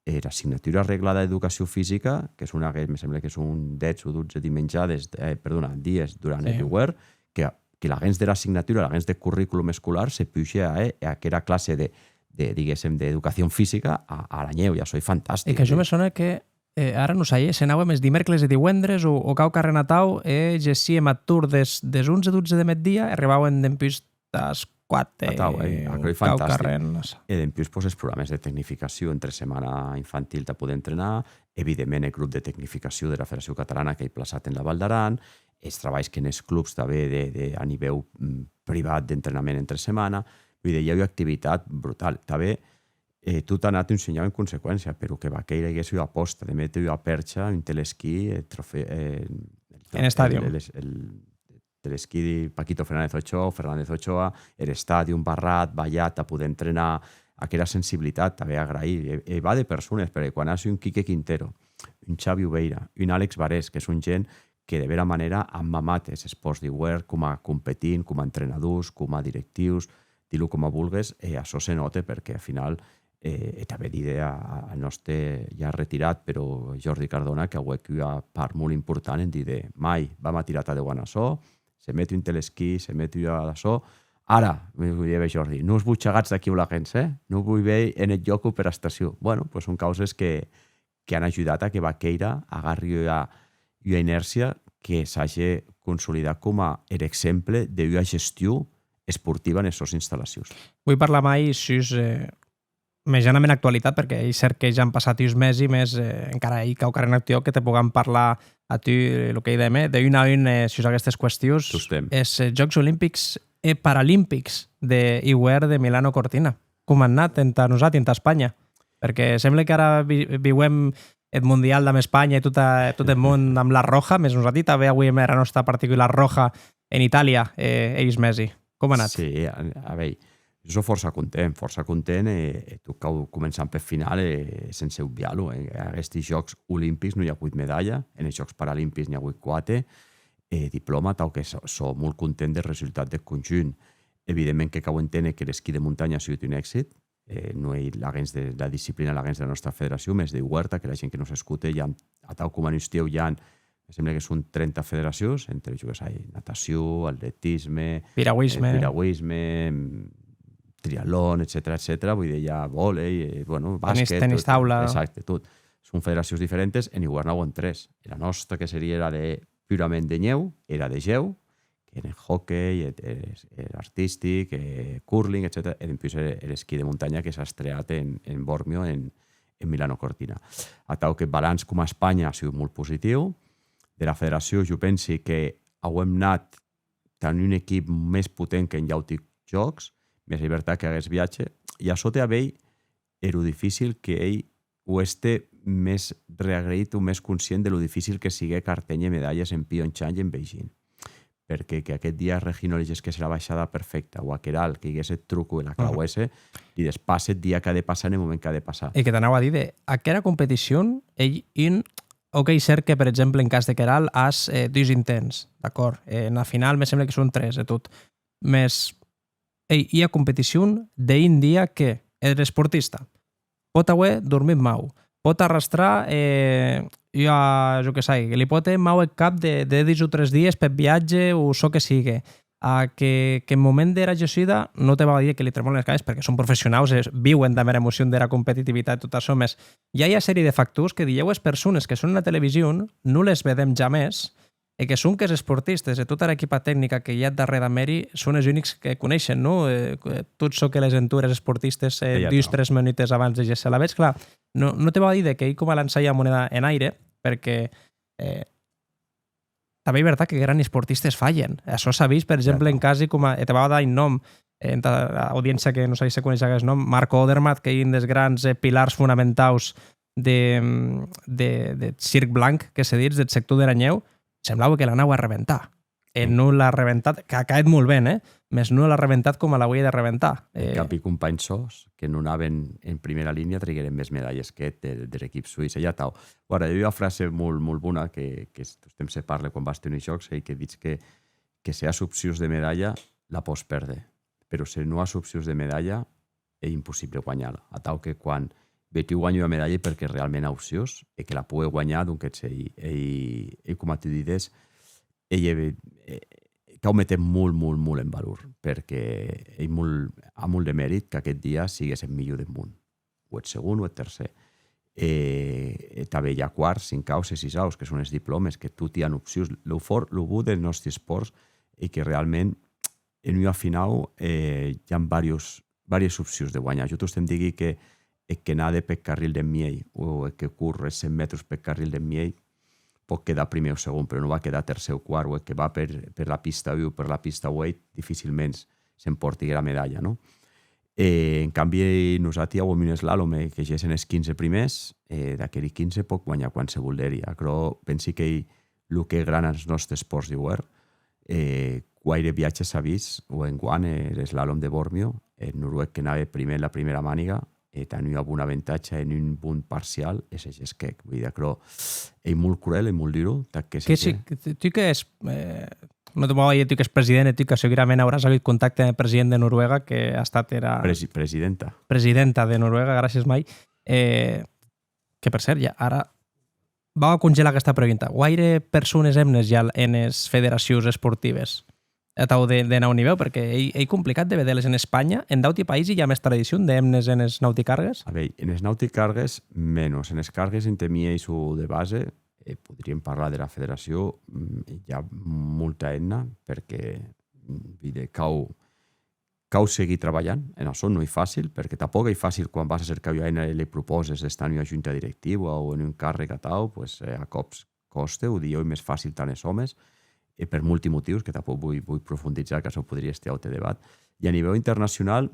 era assignatura reglada d'educacion fisica, que son aguest, me semble que son dètz o dotze dimenjades, eh, perdona, dies durant er iuèrn, que, que laguens dera assignatura, laguens deth curriculum escolar, se puje a, eh, aquera classe de, de, diguéssem, d'educacion fisica a, ara nhèu, e açò ei fantastic. E que a jo me sona que, eh, ara non sai, eh, se anàuem es dimèrcles e diuendres o, o quauquarren atau, e gessíem ath torn des, des onze, dotze de meddia, e arribàuem dempús tàs quate, atau, eh, aquerò ei fantastic. Quauquarren, non sai. E dempús, pues, es programes de tecnificacion entre setmana infantil tà poder entrenar, evidentment, eth grop de tecnificacion dera Federacion Catalana qu'ei plaçat en la Val d'Aran, es trabalhs qu'enes clubs tanben de, de, a nivèu, mm, privat d'entrenament entre setmana, Vull dir, i a ua activitat brutal. Tanben, eh, tot a anat un shinhau en conseqüéncia, però que Vaquèira higuesse ua apòsta de méter ua pèrcha, un telesquí, eh, trofè-, eh, En estadi. El, el, el, telesquí de Paquito Fernández Ochoa o Fernández Ochoa, er estadi, un barrat, balhat, tà poder entrenar, aquera sensibilitat, tanben agraïr. E, e va de persones, perque quan as un Quique Quintero, un Xavi Ubeira, un Àlex Barés, que son gent que de bèra manèra an mamat es espòrts d'iuèrn coma competint, coma entrenadors, coma directius, di-lo coma vulgues, e açò se nòte perque, al final, eh, e tanben díder a, a, al nòste ja retirat, però Jordi Cardona, qu'auec ua part molt important en díder, mai, vam a tirar tà deuant açò, se met un telesquí, se met ua d'açò, ara, me didie Jordi, non us boigatz d'aquiu laguens, eh? Non voi veir en eth jòc per estacion. Bueno, pues son causes que, que an ajudat a que Vaquèira agarri ua, ua inèrcia que s'age consolidat coma er exemple d'ua gestion esportiva enes sòs installacions. Voi parlar mai sus, eh, mejanament actualitat, perque ei cèrt que ja an passat uns mesi, mès, eh, encara ei quauquarren actuau que te pogam parlar a tu, eh, lo qu'ei de, de un a un, eh, sus aguestes qüestions. Tostemp. Es, eh, Jòcs Olimpics e Paralimpics de iuèrn de Milano Cortina. Com an anat entà nosati, entà Espanha? Perque semble qu'ara vi-, viuem eth Mondial damb Espanha e tot, a, tot eth mon damb la roja, mès nosati tanben auíem era nòsta particular roja en Itàlia, eh, ei uns mesi. Com an anat? Sí, a, a veir, jo sò fòrça content, fòrça content, e, e tot cau començar peth final, e, e sense obviar-lo, eh. En aguesti Jòcs Olimpics non i a agut medalha, enes Jòcs Paralimpics n'i a agut quate, e diplòma, atau que sò, sò molt content deth resultat deth conjunt. Evidentment que cau enténer que l'esquí de montanha a sigut un èxit, eh, non ei laguens de, la disciplina laguens de la nòsta federacion, mès d'iuèrn, qu'era gent que nos escote, i a, atau coma en ostiu, i a, me semble que son trenta federacions, entre, jo que sai, natacion, atletisme, Piragüisme. eh, piragüisme, mm, triatlon, etcetèra, etcetèra, vull dir, i a vòlei, eh, bueno, Tenis, basquet, tenis tot, taula. Exacte, tot. Son federacions diferentes, en iuèrn n'auem tres. Era nòsta, que serie era de purament de nhèu, era de gèu, que en hockey, e, e, e artistic, e curling, etcetèra. E dempús er, er esquí de montanha que s'a estreat en, en Bormio, en, en Milano Cortina. Atau que balanç coma Espanha a sigut molt positiu. Dera federacion, jo pensi que auem anat tà un equip mès potent qu'en auti jòcs, mès ei vertat qu'aguest viatge, e açò te a veir er dificil que ei o èster mès reagraït o mès conscient de lo dificil que siguec arténher medalhes en Pyeongchang e en Beijing. Perque que aqueth dia Regino li gesquèsse era baishada perfècta, o a Queralt que higuesse eth truco e la clauèsse, li despasse eth dia qu'a de passar en eth moment qu'a de passar. E que t'anaua a díder, aquera competicion ei un... Ok, cèrt que, per exemple, en cas de Queralt, as, eh, dus intents, d'acòrd? Eh, ena final me semble que son tres e tot. Mès ei ua competicion de un dia que er esportista pòt auer dormit mau, pòt arrastrar, eh, ua, jo que sai, que li pòt hèr mau eth cap de, de dus o tres dies peth viatge o çò que sigue, a que, que en moment dera gessuda, non te vau a díder que li tremòlen es cames, perque son professionaus e viuen damb era emocion dera competitivitat e tot açò, mès i a ua sèrie de factors que dilhèu es persones que son ena television non les vedem jamès, e que sonque es esportistes e tota era equipa tecnica que i a darrèr damb eri son es unics que coneishen, non? Eh, tot çò que les entura es esportistes, eh, Ei dus, atau. tres menutes abans de gésser. Alavetz, clar, non, non te vau a díder qu'ei coma lançar ua moneda en aire, perque, eh, tanben ei vertat que grani esportistes falhen. Açò s'a vist, per exemple, en Atau. casi coma, e te vau a dar un nòm, eh, entà audiéncia que non sai se coneish aguest nòm, Marco Odermatt, qu'ei un des grans, eh, pilars fonamentaus de, de, deth circ blanc, que se ditz, deth sector dera nhèu, semblaue que l'anaue a rebentar. E non l'a rebentat, qu'a, qu'a hèt molt ben, eh? Mès non l'a rebentat coma l'auie de rebentar. En Eh, cambi, companhs sòns que non anaven en primera linha trigueren mès medalhes qu'eth de, der equip suís. E ja tau. Guarda, i a ua frase molt, molt bona que, que tostemp se parle quan vas tà uns jòcs, ei que ditz que, que se as opcions de medalha, la pòs pèrder. Però se non as opcions de medalha, ei impossible guanhar-la. Atau que quan ve tu guanha ua medalha ei perque realment a opcions e que la pogue guanhar, donques ei, ei, ei coma tu dides, ei, eh, eh, cau méter molt, molt, molt en valor, perque ei molt, a molt de merit qu'aqueth dia sigues eth milhor deth mon, o eth segon o eth tercer. E, e tanben i a quarts, cincaus e sisaus, que son es diplòmes, que toti an opcions. Lo fòrt, lo bon des nòsti espòrts ei que realment en ua finau, eh, i a vàrios, vàries opcions de guanhar. Jo tostemp digui que eth que nade peth carril deth miei o eth que cor es cent mètres peth carril deth miei pòt quedar prumèr o segon, però non va quedar tercèr o quart, o eth que va per, per la pista un o per la pista ueit, dificilments s'empòrti era medalha, non? E, en cambi, nosati auem un eslalom, eh, que gessen es quinze primèrs, e d'aqueri quinze pòc guanhar qualsevol d'eri. Aquerò pensi qu'ei lo que gran as nòsti espòrts d'iuèrn. E guaire viatges a vist, o enguan, eh, er eslalom de Bormio, eth noruec que anaue prumèr en la prumèra maniga, e tan ua bona avantatge en un bon parcial, e se gesquèc. Vull dir, aquerò ei molt cruel, ei molt duro, tà que se... Que sí, que tu, tu qu'ès, eh, non te vau a díder tu qu'ès president, e tu que segurament auràs agut contacte amb eth president de Noruega, que a estat era... Presi-, presidenta. Presidenta de Noruega, gràcies, Mai. Eh, que, per cert, ja, ara vau a congelar aquesta pregunta. Guaire persones hemnes i a enes federacions esportives atau de, de naut nivèu? Perque ei, ei complicat de veder-les en Espanha. En d'auti païsi i a mès tradicion de hemnes enes nauti cargues? A veir, enes nauti cargues, menos. Enes cargues intermieis o de base, e podríem parlar dera federacion, mm, i a molta hemna, perque, mm, vide, cau, cau seguir trabalhant en açò, non ei facil, perque tanpòc ei facil quan vas a cercar ua hemna e li proposes d'estar en ua junta directiva o en un carrec atau, pues, eh, a còps còste, o dilhèu ei mès facil tà enes òmes, e per molti motius, que tanpòc voi, voi profundizar, qu'açò podrie èster aute debat. E a nivèu internacionau,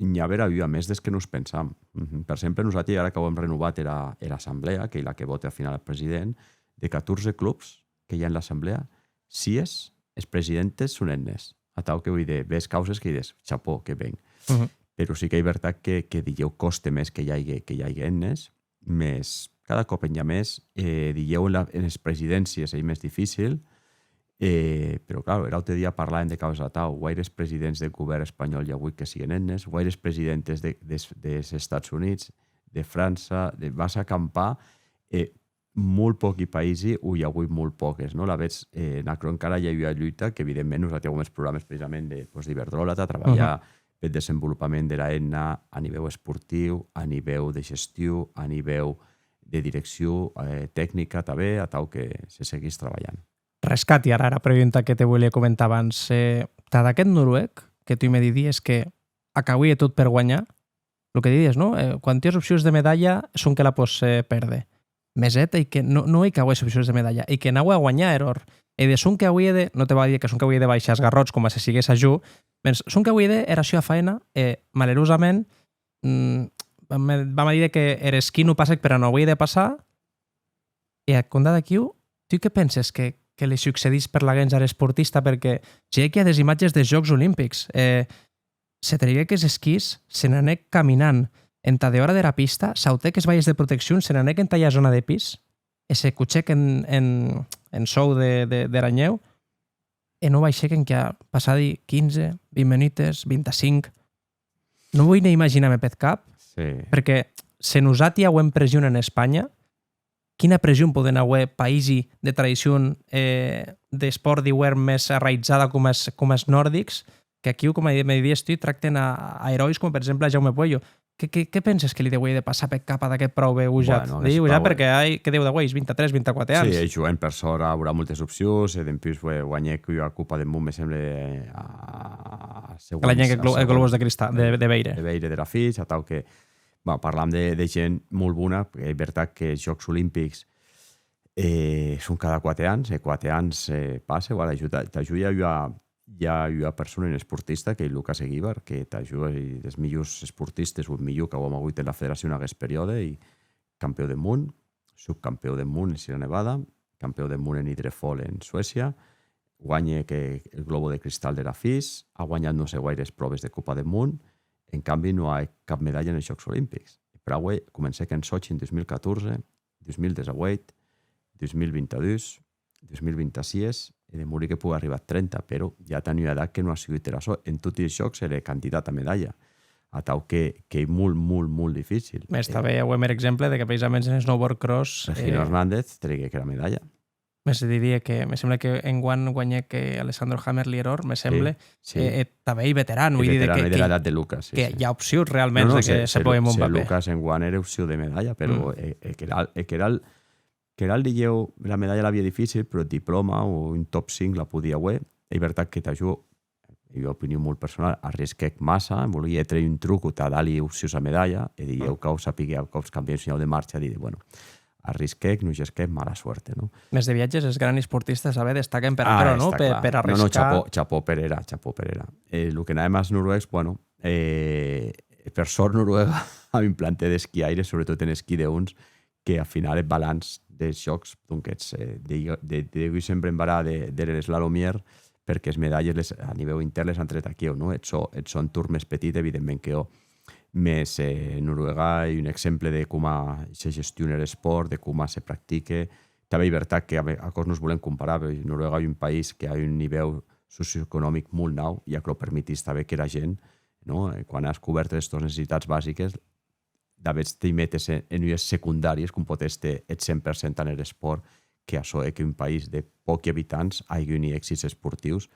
n'i a bèra ua mès des que nos pensam. Mhm. Per exemple, nosati, ara qu'auem renovat era, era assemblèa, qu'ei la que vòte ath final eth president, de catorze clubs que i a en l'assemblèa, sies, es presidentes son hemnes. Atau que voi díder, ves causes que dides, chapó, que ben. Mhm. Però sí qu'ei vertat que, que dilhèu còste mès que i aigue, que i aigue hemnes, mès cada còp en i a mès, e dilhèu en la, enes presidéncies ei mès dificil, e, però, claro, er aute dia parlàvem de causes atau, guaires presidents deth govèrn espanhòl i a auut que siguen hemnes, guaires presidentes de, des, des Estats Units, de França, de, vas a campar, e molt pòqui païsi o i a auut molt pòques, non? Alavetz, eh, en aquerò encara i a ua luta que, evidentment, nosati auem es programes precisament de, pues, d'Iberdrola, tà trabalhar peth desenvolupament dera hemna a nivèu esportiu, a nivèu de gestion, a nivèu de direccion, eh, tecnica tanben, atau que se seguís trabalhant. Rescati ara era pregunta que te volia comentar abans. Eh, tad aqueth noruec que tu me didies que ac auie tot per guanhar, lo que didies, non? Eh, quan tu as opcions de medalha, sonque la pòs, eh, pèrder. Mès eth ei que non, non ei qu'auesse opcions de medalha, ei que anaue a guanhar er òr. E de sonque auie de, non te vau a díder que sonque auie de baishar es garròts coma se siguesse a jo, mès sonque auie de hèr era sua faena e, malerosament, mm, vam, vam a díder que er esquí non passèc per a non auer de passar, e a compdar d'aquiu, tu qué penses que, que li succedís per laguens ar esportista? Perque se i a des imatges des Jòcs Olimpics, eh, se treiguec es esquís, se n'anèc caminant entà dehòra dera pista, sautèc es valhes de proteccion, se n'anèc entà ua zòna de pis, e se cochèc en, en, en sòu de, de, dera nhèu, e non baishèc enquia passadi quinze, vint menutes, vint-e-cinc. Non voi ne imaginar-me peth cap, sí, perque se nosati auem pression en Espanha, quina pression pòden auer païsi de tradicion, eh, d'espòrt d'iuèrn mès arraïtzada coma es, coma es nordics, que aquiu, coma me didies tu, tracten a, a eròis coma per exemple a Jaume Pueyo. Qué, qué, qué penses que li deuie de passar peth cap ad aqueth praube gojat? Bueno, aguest... Digo gojat praube perque ei, que deu d'auer, vint-e-tres, vint-e-quate ans. Sí, ei joen per sòrt, aurà moltes opcions, e dempús, eh, guanhèc ua Copa deth Mon, me semble, a, a... Guanhèc eth glo-, eth Globus de Cristal, de, de Veire. De Veire dera filha, atau que, bon, parlam de, de gent molt bona, ei vertat que es Jòcs Olimpics, eh, son cada quate ans, e quate ans, eh, passe, voilà, jo tà, tà jo i a ua, i a ua persona, un esportista, qu'ei Lucas Eguíbar, que tà jo ei des milhors esportistes, o eth milhor qu'auem agut en la federacion aguest periòde, ei campion deth mon, subcampion deth mon en Sierra Nevada, campion deth mon en Idrefol en Suècia, guanhe que el Globo de Cristal dera fis, a guanhat non sé guaires pròves de Copa deth Mon, en cambi non a hèt cap medalha enes Jòcs Olimpics. E per aué comencèc en Sochi en dos mil catorze, dos mil dètz-e-ueit, dos mil vint-e-dus, dos mil vint-e-sies, e demori que pogue arribar a trenta, però ja tà ua edat que non a sigut era sò. En toti es Jòcs ère candidat a medalha. Atau que, qu'ei molt, molt, molt dificil. Mès tanben auem er exemple de que precisament en snowboard cross, Regino, eh, Hernández treiguec era medalha. Mès didia que, me semble que enguan guanhèc, eh, Alessandro Hammerli er òr, me semble, sí, sí, e, e tanben ei veteran, ei voi díder veteran, que, ei de l'edat de Lucas, sí, que sí, hi a opcions realment, non, non, de que se, se, se poguen un papèr. Lucas enguan ère opcion de medalha, però, mm, e, e qu'era, e qu'era, qu'era dilhèu, la medalha l'auie dificil, però eth diplòma o un top cinc la podie auer. Ei vertat que tà jo, ei ua opinion molt personal, arrisquèc massa, volie hèr un truc tà dar-li opcions a medalha, e dilhèu cau sapigue a còps cambiar un shinhau de marcha, díder, bueno, arrisquèc, non gesquèc, mala suerte, non? Mès de viatges es grani esportistes, a veir, destaquen per aquerò, non? Per, per arriscar. Ah, està clar. Non, non, chapó, chapó per era, chapó per era. E lo que anàvem as noruecs, bueno, eh, per sòrt Noruega a un planter d'esquiaires, sobretot en esquí de hons, que al final eth balanç des Jòcs, donques, eh, de, de, de, deguí sempre embarar de, der eslalomièr, perque es medalhes les, a nivèu intèrn les an tret aquiu, non? Eth sò, eth sò entorn mès petit, evidentment que òc. Mès, eh, Noruega ei un exemple de coma se gestione er espòrt, de coma se practique. Tanben ei vertat que a ve-, aquò's nos volem comparar, perque Noruega ei un país que a un nivèu socioeconomic molt naut, e aquerò permetís tanben qu'era gent, non? Eh, quan as cobèrt es tòs necessitats basiques, d'avetz t'i metes en, en ues secundàries, com pòt èster eth cent per cent en er espòrt, que açò hè qu'un país de pòqui abitants aigue uni èxits esportius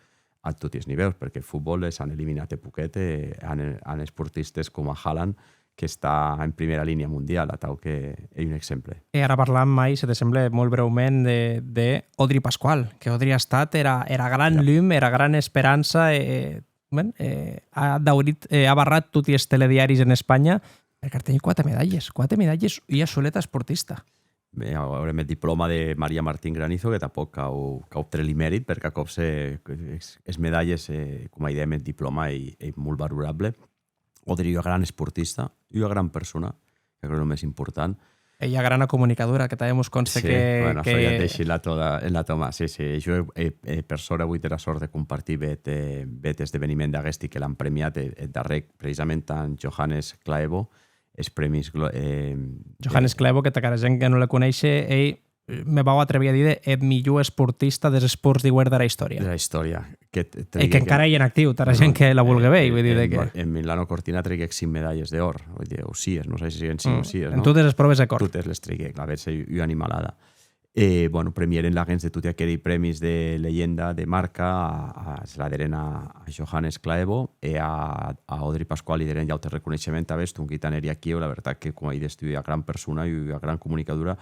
a toti es nivèus, perque eth fotbòl les an eliminat hè poquet, e an, an esportistes coma Haaland, qu'està en prumèra linha mondial, atau que ei un exemple. E ara parlam, Mai, se te semble, molt brèument de, de Odri Pascual, que Odri a estat era, era gran Ja. lum, era gran esperança, e, e, ben, e, a daurit, e, a barrat toti es telediaris en Espanha, perque artenhí quate medalhes, quate medalhes, ua soleta esportista. Be, aurem eth diplòma de María Martín Granizo, que tanpòc cau, cau trèir-li mèrit, perque a còps, eh, es, es medalhes, eh, coma didem, eth diplòma ei, ei molt valorable. Odri, ua gran esportista, ua gran persona, que aquerò ei lo mès important. E ua grana comunicadora, que tanben mos conste Sí, que, bueno, que açò ja et dèishi en la toda, en la toma. Sí, sí, jo, eh, eh, per sòrt, auut era sòrt de compartir bèth, eh, bèth esdeveniment d'aguesti que l'an premiat, eh, eth darrèr, precisament, damb Johannes Klaebo, es prèmis Glo-, eh, Johannes eh, Klaebo, que tà cara gent que non le coneishe, ei, me vau atrevir a díder, eth milhor esportista des espòrts d'iuèrn dera istòria. Dera istòria. Que t-, E que triguec encara ei en actiu, tara No, gent que la vulgue eh, veir, eh, vull dir en, de que en Milano Cortina triguec cinc medalhes d'òr, vull dir, o sies, non sai se siguen cinc o Mm. sies, En non? totes es pròves de còr. Totes les triguec, la vetz, ei ua animalada. E, bueno, premièren laguens de toti aqueri prèmis de legenda, de marca, a, a, se la deren a, a Johannes Klaebo e a, a Odri Pascual li deren un aute reconeishement, tanben, donqui tant eri aquiu, la vertat que, coma dides tu, ua gran persona, ua gran comunicadora,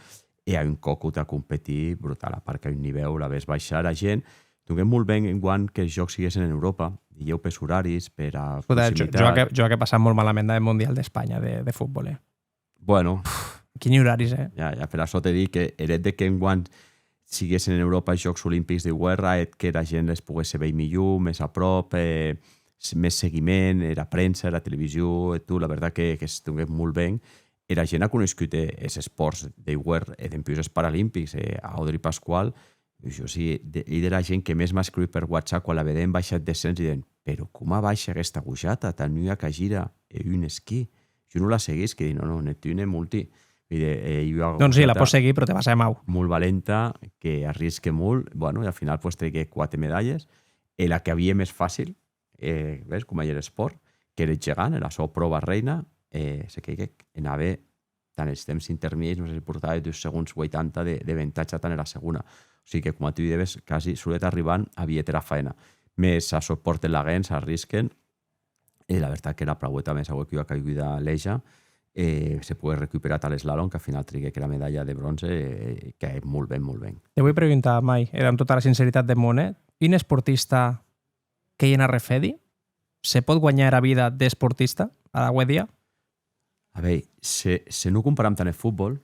e a un còco tà competir brutal, a part qu'a un nivèu, la ves baishar era gent. Donque molt ben enguan qu'es Jòcs siguessen en Euròpa, dilhèu pes oraris, pera Joder, jo, proximitat. jo ac-, jo ac è passat molt malament damb eth Mondial d'Espanha de, de fotbòl, eh. Bueno. Quini oraris, eh? Ja, ja, per açò te dic que er hèt de qu'enguan siguessen en Euròpa es Jòcs Olimpics d'iuèrn, a hèt qu'era gent les poguesse veir milhor, mès a pròp, eh, s-, mès seguiment, era premsa, era television, e tot, la vertat que, que se donguec molt ben. Era gent a coneishut, eh, es espòrts d'iuèrn, e dempús es Paralimpics, e a Odri Pascual, jo sí, de, ei dera gent que mès m'a escriut per WhatsApp quan la vedè en baishar eth descens, dident, «Però coma baishe aguesta gojata, tà ua cagira e un esquí?» Jo non la seguisqui, que di, «Non, non, ne tu ne molti.» Vull dir, eh, ua Doncs sí, la gojata pòs seguir, però te vas a hèr mau. Molt valenta, que arrisque molt, bueno, e al final, pues, treiguec quate medalhes, e la que auie mès facil, eh, ves, coma ei er espòrt, qu'ère eth gegant, era sua pròva reina, eh, se queiguec en aver, tant es temps intermièrs, non sé se portaue dus segons ueitanta de, de ventatge tant era segona. O sigui que, coma tu dides, quasi solet arribant, auie hèt era faena. Mès a sopòrten laguens, arrisquen, e la vertat qu'era praueta mès auec ua caiguda lèja, e se poguec recuperar tà l'eslalom, qu'ath final triguec era medalha de bronze, e, e qu'ei molt ben, molt ben. Te voi preguntar, Mai, e damb tota era sinceritat deth mon, eh? Un esportista qu'ei en arrefèdi, se pòt guanhar era vida d'esportista, ara aué dia? A veir, se, se non comparam tant eth fotbòl,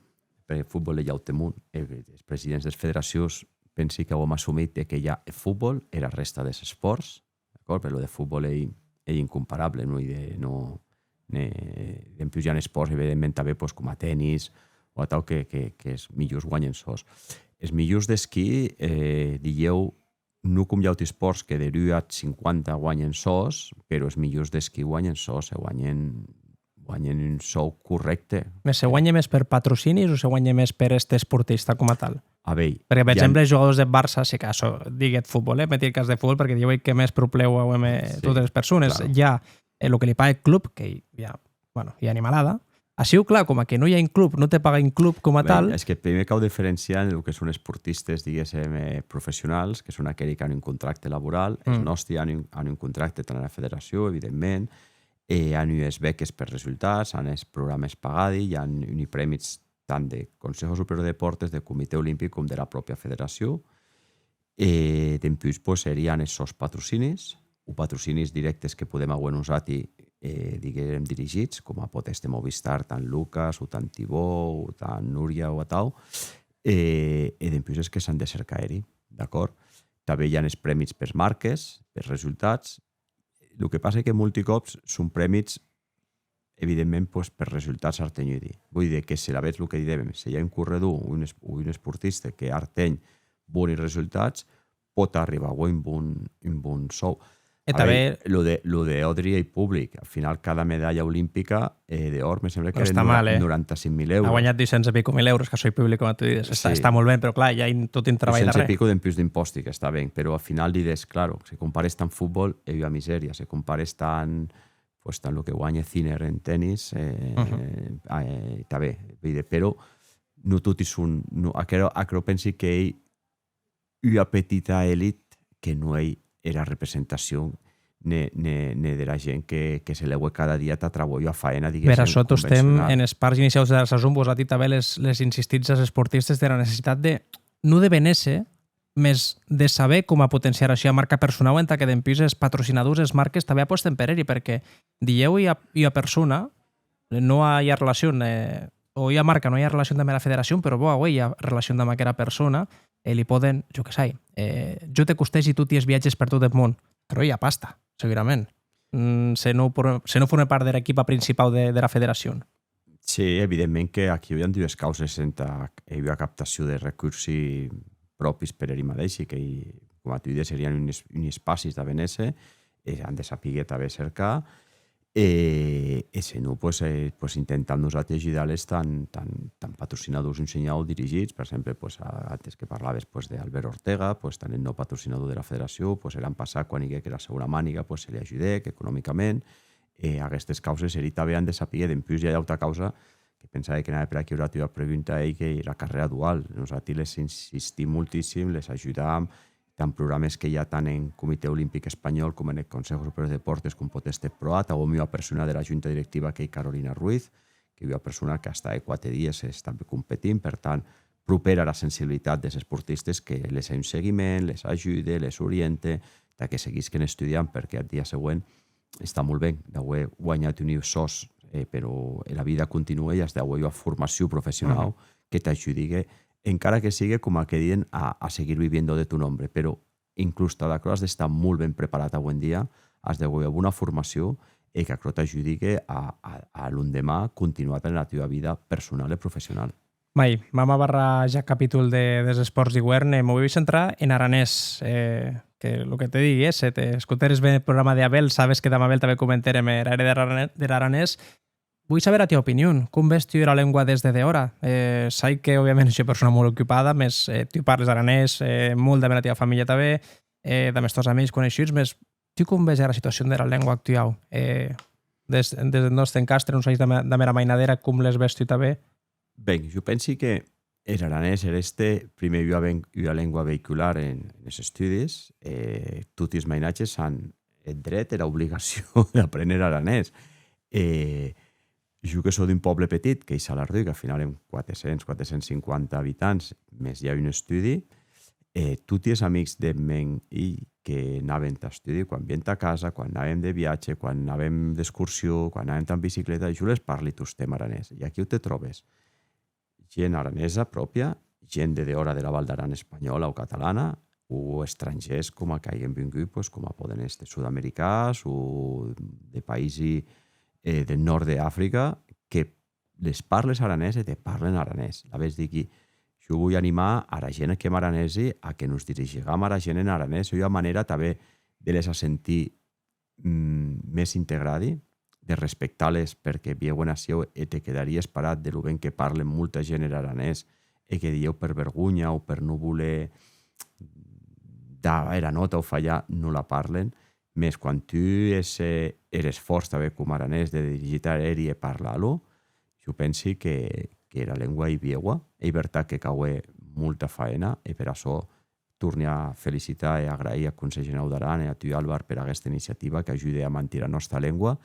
perque eth fotbòl ei aute mon, e es presidents des federacions pensi qu'auem assumit de que i a eth fotbòl, era rèsta des espòrts, d'acòrd? Perque lo de fotbòl ei, ei incomparable, non? E de, non, ne, dempús i a espòrts, evidentment, tanben, pues, coma tennis, o atau que, que, que es milhors guanhen sòs. Es milhors d'esquí, eh, dilhèu, non com d'auti espòrts que der un ath cinquanta guanhen sòs, però es milhors d'esquí guanhen sòs, e guanhen, guanhen un sòu corrècte. Mès se guanhe mès per patrocinis o se guanhe mès per èster esportista coma tal? A veir, Perque, per i a exemple, es jogadors deth Barça, se que açò digui eth fotbòl, eh? Meti eth cas de fotbòl, perque dilhèu ei que mès problèu auem, eh, Sí, totes es persones. claro. I a, eh, lo que li paga eth club, que i a, bueno, i a animalada. Aciu, clar, coma que non i a un club, non te paga un club coma Ben, tal. Es que prumèr cau diferenciar en lo que son esportistes, diguéssem, eh, professionals, que son aqueri qu'an un contracte laboral. Es Mm. nòsti an un, an un contracte tant era federacion, evidentment, e an ues beques per resultats, an es programes pagadi, i an uni prèmis tant de Consejo Superior de Deportes, de Comitè Olimpic, com dera pròpia federacion. E dempús, pues, serien es sòs patrocinis, o patrocinis dirèctes que podem auer nosati, eh, diguem, dirigits, coma pòt èster Movistar, tant Lucas, o tant Tibó, o tant Núria, o atau. E, e dempús es que s'an de cercar eri, d'acòrd? Tanben i a es prèmis pes marques, pes resultats. Lo que passa que molti còps son prèmis, evidentment, pues, per resultats artenhudi. Voi díder que se lavetz lo que didèm, se i a un corredor o un es-, o un esportista que arteny boni resultats, pòt arribar a un bon, un bon sòu. E a tanben veir, lo de, lo de Audrey ei public. Al final, cada medalha olimpica, eh, de òr, me sembla que... No eren està nora-, mal, eh? Noranta cinc mil euros. A guanhat dos cents e pico mil euros, que soi public, coma tu dides. Està, sí, està molt ben, però clar, i a un, tot un treball darrèr. Dos cents e pico dempús d'impòsti, que està ben, però al final dides, claro, se compares tamb fotbòl, ei ua misèria. Se compares tamb, pues, tamb lo que guanhe Sinner en tennis, eh, mhm, eh, tanben, vull dir, però non toti son, non, aquerò, aquerò pensi qu'ei ua petita elit que non ei era representacion ne, ne, ne dera gent que, que se lèue cada dia tà trabalhar ua faena, diguéssem, convencionau. Per açò, tostemp, enes parts iniciaus dera sason, vosati tanben les, les insistitz as esportistes dera necessitat de, non de véner-se, mès de saber coma potenciar ací ua marca personau entà que dempús es patrocinadors, es marques, tanben apòsten per eri, perque dilhèu ua, ua persona non a ua relacion, eh, o ua marca non a ua relacion damb era federacion, però vò auer ua relacion damb aquera persona, e li pòden, jo que sai, eh, jo te costegi toti es viatges per tot eth mon. Però i a pasta, segurament. Mm, se non por-, se non forme part dera equipa principau de, dera federacion. Sí, evidentment que aquiu i a dues causes entà, eh, ua captacion de recorsi pròpis per eri madeishi, que i, coma tu dides, serien uns, uns espacis d'a B N S, e an de sapiguer tanben cercar, e, e se non, pues, eh, pues, intentam nosati ajudar-les tamb, tamb, tamb patrocinadors un shinhau dirigits, per exemple, pues, a, antes que parlaves, pues, de Albert Ortega, pues, tamb eth nòu patrocinador dera federacion, pues, er an passat, quan higuec era segona maniga, pues, se li ajudèc economicament, e aguestes causes eri tanben an de sapiguer. Dempús i a ua auta causa que pensaue que anaue per aquí era tua pregunta, ei que era carrèra dual. Nosati les insistim moltíssim, les ajudam, tamb programes que i a tant en Comitè Olimpic Espanhòl coma en eth Consejo Superior de Deportes, com pòt èster Proat, auem ua persona dera junta directiva qu'ei Carolina Ruiz, qu'ei ua persona qu'a estat quate dies, eh, tanben competint, per tant, propèra ara sensibilitat des esportistes, que les hè un seguiment, les ajude, les oriente, tà que seguisquen estudiant, perque ath dia següent està molt ben d'auer guanhat un sòs, eh, però era vida continua e as d'auer ua formacion professionau, mhm, que t'ajudigue, encara que sigue, coma que diden, a, a seguir viviendo de tu nombre, però inclús tad aquerò as d'estar molt ben preparat aué en dia, as d'auer ua bona formacion e qu'aquerò t'ajudigue a, a, a l'endeman continuar damb era tua vida personal e professional. Mai, vam a barrar ja capítol de, des espòrts d'Iuèrn e me voi centrar en aranés, eh, que lo que te digui, eh, se te escotères ben eth programa de Abel, sabes que damb Abel tanben comentèrem era ère der arane-, der aranés. Voi saber era tua opinion. Com ves tu era lengua des de dehòra? Eh, sai que, òbviament, ès ua persona molt ocupada, mès, eh, tu parles aranés, eh, molt damb era tua familha tanben, eh, damb es tòs amics, coneishuts, mès tu com ves era situacion dera lengua actuau? Eh, des, des deth nòste encastre, non sai, damb, damb era mainadèra, com les ves tu tanben? Ben, jo pensi que er aranés, er èster, prumèr, ua ven-, ua lengua veïcular en, enes estudis, e toti es mainatges an eth dret, era obligacion d'apréner aranés. E jo que sò d'un pòble petit, qu'ei Salardú, qu'ath final èm quate cents, quate cents cinquanta abitants, mès i a un estudi, e toti es amics deth mèn hilh que anaven tà estudi, quan vien tà casa, quan anàvem de viatge, quan anàvem d'excursion, quan anàvem tamb bicicleta, jo les parli tostemp aranés. E aquiu te tròbes gent aranesa pròpia, gent de dehòra dera Val d'Aran espanhòla o catalana, o estrangèrs coma qu'aiguen vengut, pues, coma pòden èster sud-americans o de païsi, eh, deth nòrd d'Africa, que les parles aranés e te parlen aranés. Lavetz diqui, jo voi animar ara gent qu'èm aranesi a que nos dirigigam ara gent en aranés. Ei ua manèra tanben de les a sentir, mm, mès integradi, de respectar-les, perque vieuen aciu e te quedaries parat de lo ben que parlen molta gent er aranés e que dilhèu per vergonha o per non voler dar era nòta o falhar, non la parlen. Mès quan tu hès, eh, er esfòrç tanben coma aranés de dirigir-te a eri e parlar-lo, jo pensi que, que era lengua ei viua. Ei vertat que cau hèr molta faena e per açò torni a felicitar e agraïr ath Conselh Generau d'Aran e a tu, Alvar, per aguesta iniciativa qu'ajude a mantier era nòsta lengua.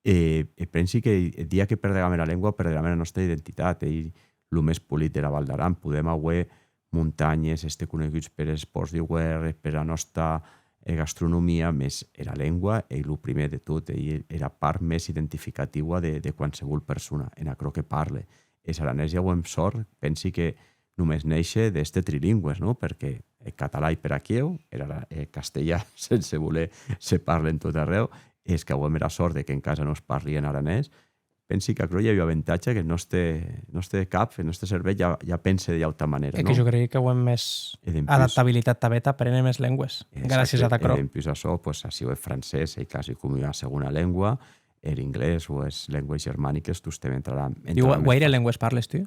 E, e pensi que eth dia que perdegam era lengua, perdegam era nòsta identitat. Ei lo mès polit dera Val d'Aran. Podem auer montanhes, èster coneguts per espòrts d'iuèrn, pera nòsta, eh, gastronomia, mès era lengua ei lo prumèr de tot, ei era part mès identificatiua de, de qualsevol persona, en aquerò que parle. Es aranesi auem sòrt, pensi que només néisher d'èster trilingües, non? Perque eth catalan ei per aquiu, er ara-, eth castelhan, sense voler, se parle en tot arreu, e es qu'auem era sòrt de qu'en casa nos parli en aranés. Pensi qu'aquerò ei ua avantatge, qu'eth nòste, nòste cap, eth nòste cervèth ja, ja pense d'ua auta manèra, non? E que jo crei qu'auem mès adaptabilitat tanben tà apréner mès lengües, gràcies ad aquerò. E dempús açò, pues, aciu eth francés ei quasi com ua segona lengua, er inglés o es lengües germaniques, tostemp entrarà, entrarà mès facil. Guaire lengües parles tu?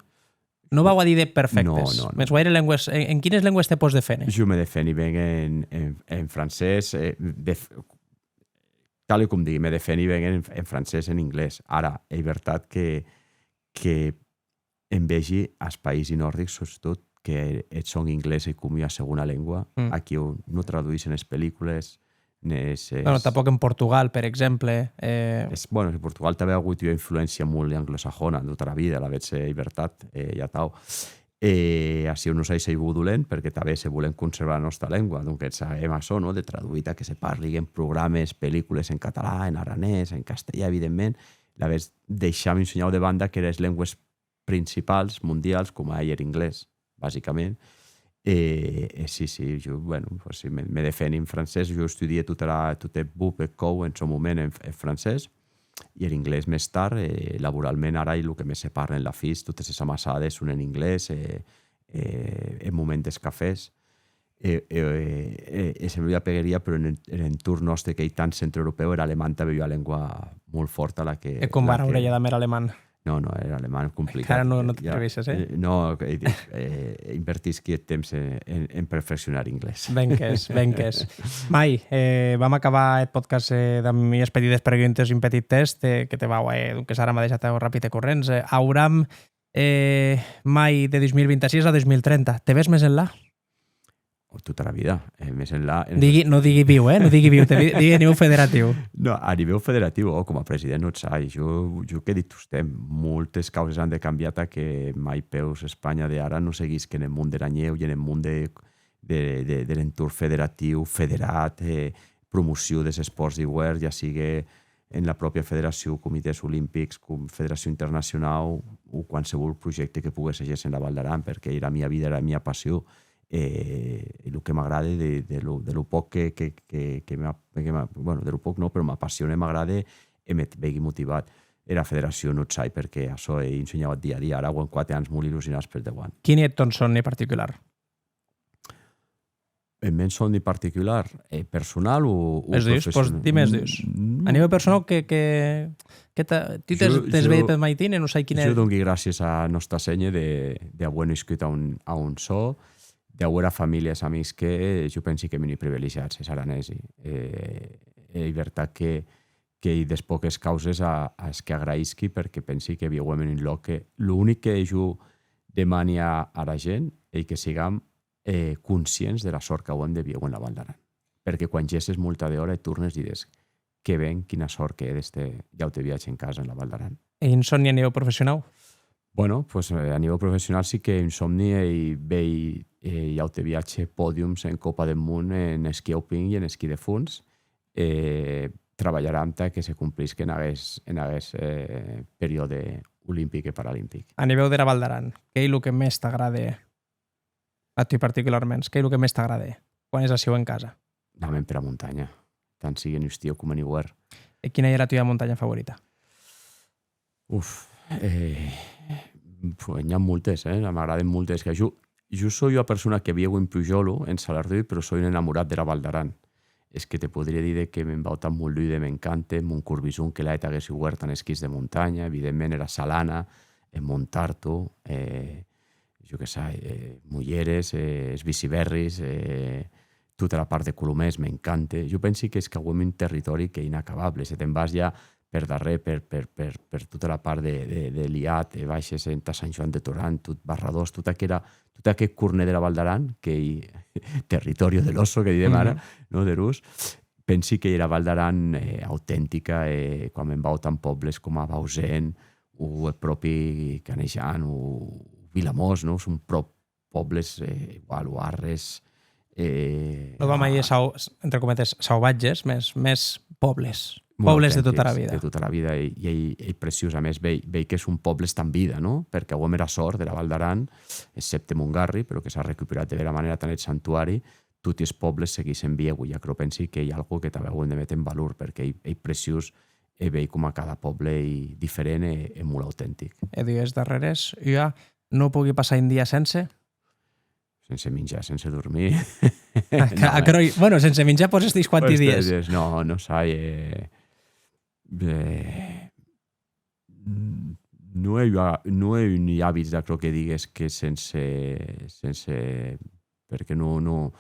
Non vau a díder perfèctes, mès guaire lengües, en, en quines lengües te pòs deféner? Jo me defeni ben en, en, en francés, eh, def-, tal e com digui, me defeni ben en, en francés, en inglés. Ara, ei vertat que, que en vegi as païsi nòrdics, sustot, que eth sòn inglés ei com ua segona lengua. Mm. Aquiu non traduïssen es pellicules, ne es... Bueno, tanpòc en Portugal, per exemple, eh. Es, bueno, en Portugal tanben a agut ua influéncia molt anglosajona tota era vida, alavetz, eh, ei vertat, eh, ei atau. E aciu non sai s'ei bon o dolent, perque tanben se volem conservar era nòsta lengua, donques, hèm açò, non? De traduir tà que se parliguen programes, pellicules en català, en aranés, en castelhan, evidentment. Alavetz, deisham un shinhau de banda qu'eres lengües principals, mondials, coma ei er inglés, basicament. E, e sí, sí, jo, bueno, pues sí, me, me defeni en francés. Jo estudiè tot era, tot eth BUP, eth COU, en sòn moment en, en francés, e er inglés mès tard, e laboralment ara ei lo que mès se parla en la fis, totes es amassades son en inglés, e, e eth moment des cafès. E, e, e, e sembla ua pegueria, però en, en entorn nòste, qu'ei tan centroeuropèu, er aleman tanben ei ua lengua molt fòrta, la que... E com va era aurelha damb er aleman? Non, non, er aleman complicat. Encara non, non t'atrevisses, eh? Eh, non, eh, eh, invertisqui eth temps en, en, en perfeccionar inglés. Ben qu'ès, ben qu'ès. Mai, eh, vam acabar eth podcast, eh, damb ues petites preguntes, un petit test, eh, que te vau, eh, donques ara madeish atau rapid e corrents. Eh, auram, eh, mai de dos mil vint-e-sis a dos mil trenta. Te ves mès enlà? O tota era vida, eh, mès enlà, en... Digui, non digui viu, eh? Non digui viu, te di-, digui a nivèu federatiu. Non, a nivèu federatiu, ò, coma president, non sai. Jo, jo qu'è dit tostemp, moltes causes an de cambiar tà que mai peus Espanha de ara non seguisquen en mon dera nhèu e en mon de, de, de, der entorn federatiu, federat, eh, promocion des espòrts d'iuèrn, ja sigue en la pròpia federacion, comitès olimpics, com federacion internacionau, o qualsevol projècte que poguesse gésser en la Val d'Aran, perque era mia vida, era mia passion, e, e lo que m'agrade de, de lo, de lo pòc que, que, que, que m'a-, que m'a-, bueno, de lo pòc non, però m'apassione, m'agrade e me veigui motivat. Era federacion non sai, perque açò ei un shinhau ath dia a dia. Ara auem quate ans molt illusionats per deuant. Quin ei eth tòn sòmi particular? Eth mèn sòmi particular, eh, personal o, o professionau? Es dus, pòs díder-me es dus. Mm, mm. A nivèu personau, que, que, que ta-, tu te, jo, te jo, desvelhes peth maitin e non sai quin ei. Jo dongui gràcies a Nòsta Sénher de, de auer nascut a on, a on sò, d'auer era familha e es amics que, jo pensi qu'èm uni privilegiats, es aranesi. E, e ei vertat que, qu'ei des pòques causes a, as que agraïsqui, perque pensi que viuem en un lòc que lo unic que jo demani a, ara gent ei que sigam, eh, conscients dera sòrt qu'auem de víuer en la Val d'Aran. Perque quan gesses molta dehòra e tornes, dides: «Que ben, quina sòrt que è d'èster un aute viatge en casa en la Val d'Aran.» E un sòmi a nivèu professionau? Bueno, pues, eh, a nivèu professionau sí que un sòmi ei veir, eh, un aute viatge pòdiums en Copa deth Mon en esquí alpin e en esquí de fons, e trabalharam tà que se complisque en aguest, en aguest, eh, periòde olimpic e paralimpic. A nivèu dera Val d'Aran, qué ei lo que mès t'agrade a tu particularments? Qué ei lo que mès t'agrade quan ès aciu en casa? Anar-me'n pera montanha, tant sigue en ustiu coma en iuèrn. E quina ei era tua montanha favorita? Uf, eh, pf, n'i a moltes, eh? M'agraden moltes. Que jo, jo soi ua persona que viu en Pujòlo, en Salardú, però soi un enamorat dera Val d'Aran. Es que te podria díder que me'n vau tà Montlude, m'encante, Montcorbison, que la hèt aguest iuèrn en esquís de montanha, evidentment era Salana, en Montarto, eh, jo que sai, eh, Molheres, eh, es Bicibèrris, eh, tota la part de Colomèrs m'encante. Jo pensi qu'es qu'auem un territòri qu'ei inacabable. Se te'n vas ja per darrèr, per, per, per, per tota la part de, de, de Liat, e baishes entà Sant Joan de Torant, tot Barradòs, tot aquera, tot aqueth cornèr dera Val d'Aran, qu'ei territorio del oso, que didem ara, non, der os. Pensi qu'ei era Val d'Aran, eh, autentica, e quan me'n vau tà pòbles coma Bausen, o eth pròpi Canejan, o Vilamòs, non? Son pròp pòbles, eh, igual, o Arres, eh... Non vam a díder sau-, entre cometes, sauvatges, mès, mès pòbles. Pòbles de tota era vida. De tota era vida, e, e ei, ei preciós. A mès, vei, vei que son pòbles damb vida, non? Perque auem era sòrt dera Val d'Aran, excepte Montgarri, però que s'a recuperat de bèra manèra tant eth santuari, toti es pòbles seguissen viu, e aquerò pensi qu'ei algo que tanben auem de méter en valor, perque ei, ei preciós e vei coma cada pòble ei diferent e, e molt autentic. E dues darrères, ua, non pogui passar un dia sense? Sense minjar, sense dormir. Aquerò, bueno, sense minjar pòs estar uns quanti dies. Pues tres dies, no, non sai, eh, eh, non è ua, non è un abit d'aquerò que digues que sense, sense, perque non, non,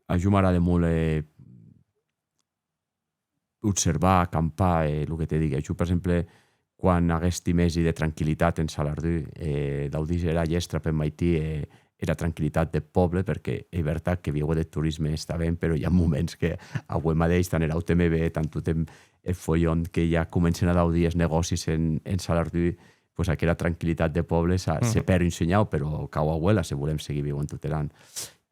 a jo m'agrade molt, eh, observar, acampar, e lo que te digui. Jo, per exemple, quan aguesti mesi de tranquillitat en Salardú, e d'audís era hièstra peth maitin, e era tranquillitat deth pòble, perque ei vertat que víuer deth torisme està ben, però i a moments que aué madeish, tant era U T M B, tant tot en, eth folhon que ja comencen a daudir es negòcis en, en Salardú, pues aquera tranquillitat de pòble se, se pèrd un shinhau, però cau auer-la se volem seguir viuent tot er an.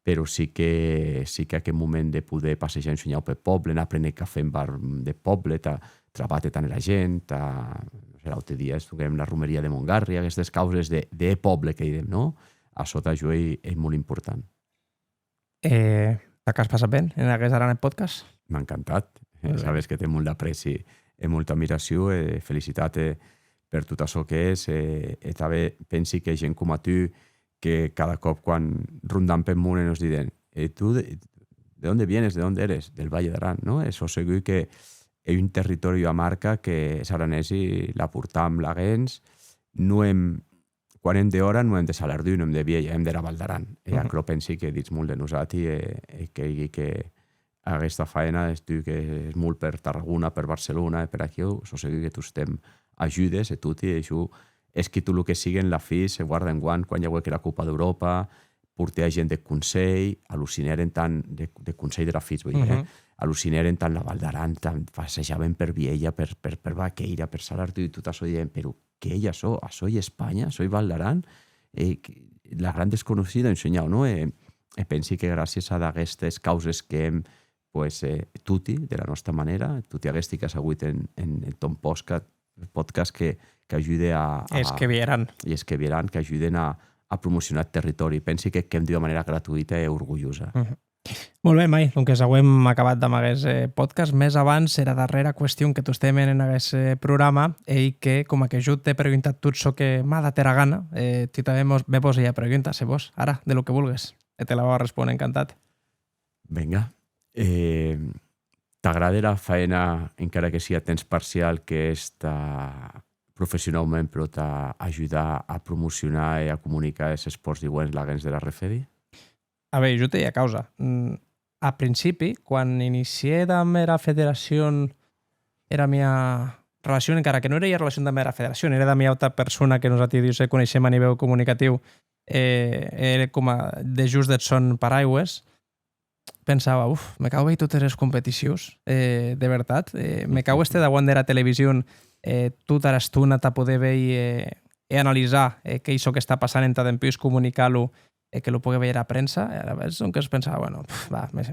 Però sí que, sí que aqueth moment de poder passejar un shinhau peth pòble, anar préner cafè en bar de pòble, tà, tà bàter tant era gent, tà, non sé, l'aute dia estuguem ena romeria de Montgarri, aguestes causes de, de pòble que didem, non? Açò tà jo ei, ei molt important. E t'ac as passat ben en aguest Aran en Podcast? M'a encantat. Molt ben. Sabes que t'è molt d'aprèci e molta admiracion, e felicitar-te per tot açò que hès, e, e tanben pensi que gent coma tu, que cada còp quan rondam peth mon e nos diden: "E tu de, de dónde vienes, de dónde eres?", del Valle d'Aran, non? E sò segur que ei un territòri, ua marca que es aranesi la portam laguens, non èm, quan èm dehòra, non èm de Salardú, non èm de Vielha, èm dera Val d'Aran. E aquerò pensi que ditz molt de nosati, e, e queigui que aguesta faena, es tu que es molt per Tarragona, per Barcelona e per aquiu, sò segur que tostemp ajudes e toti, e jo, es que tot lo que sigue en la fi se guarda en guant. Quan i auec era Copa d'Euròpa, portè a gent deth Conselh, alucinèren tant, de, deth Conselh dera FIS, voi díder, eh? Alucinèren tant la Val d'Aran, tant, passejaven per Vielha, per, per, per Vaquèira, per Salardú, tot açò, didien: "Però qué ei açò? Açò ei Espanha? Açò ei Val d'Aran?" E la gran desconoshida, un shinhau, non? E, e pensi que gràcies ad aguestes causes que hèm, pues, eh, toti, dera nòsta manèra, toti aguesti qu'as auut en, en, en tòn podcast, podcast que, qu'ajude a, a... Es que vieràn. E es que vieràn, qu'ajuden a, a promocionar eth territòri. Pensi que, qu'èm d'ua manèra gratuïta e orgulhosa. Molt ben, Mai, donques auem acabat damb aguest, eh, podcast. Mès abans, era darrèra qüestion que tostemp hèm en aguest, eh, programa ei que, coma que jo t'è preguntat tot çò que m'a dat era gana, eh, tu tanben mos, me pòs ua pregunta, se vòs, ara, de lo que vulgues. E te la vau a respóner encantat. Venga. Eh, t'agrade era faena, encara que siga a temps parcial, que hès tà professionaument, però tà ajudar a promocionar e a comunicar es espòrts d'iuèrn laguens dera Refedi? A veir, jo te dic ua causa. Mm, a principi, quan iniciè damb era federacion, era mia relacion, encara que non ère ua relacion damb era federacion, ère damb ua auta persona que nosati dus se coneishem a nivèu comunicatiu, e ère coma dejós deth sòn paraigües, pensava: "Uf, me cau veir totes es competicions, eh, de vertat, eh, me cau èster dauant dera television, eh, tota era estona tà poder veir, eh, e analisar, eh, qué ei çò qu'està passant entà dempús comunicar-lo e que lo pogue veir era premsa." E alavetz, donques, pensava: "Bueno, pf, va, me,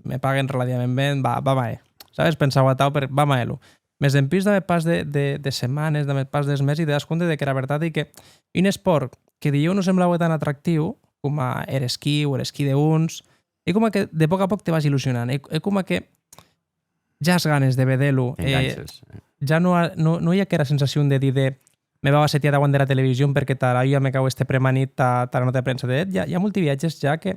me paguen relativament ben, va, vam a hèr." Sabes? Pensava atau, per, vam a hèr-lo. Mès dempús, damb eth pas de, de, de setmanes, damb eth pas des mesi, te das compte de qu'era vertat ei que un espòrt que dilhèu non semblaue tan atractiu, coma er esquí o er esquí de hons, ei coma que de pòc a pòc te vas illusionant, e, e coma que ja as ganes de veder-lo, e... T'enganches, eh. Ja non a, non, non i a aquera sensacion de díder: "Me vau a setiar dauant dera television perque tara ua me cau èster premanit ta, tara nòta de premsa." De hèt, i a, i a molti viatges ja que,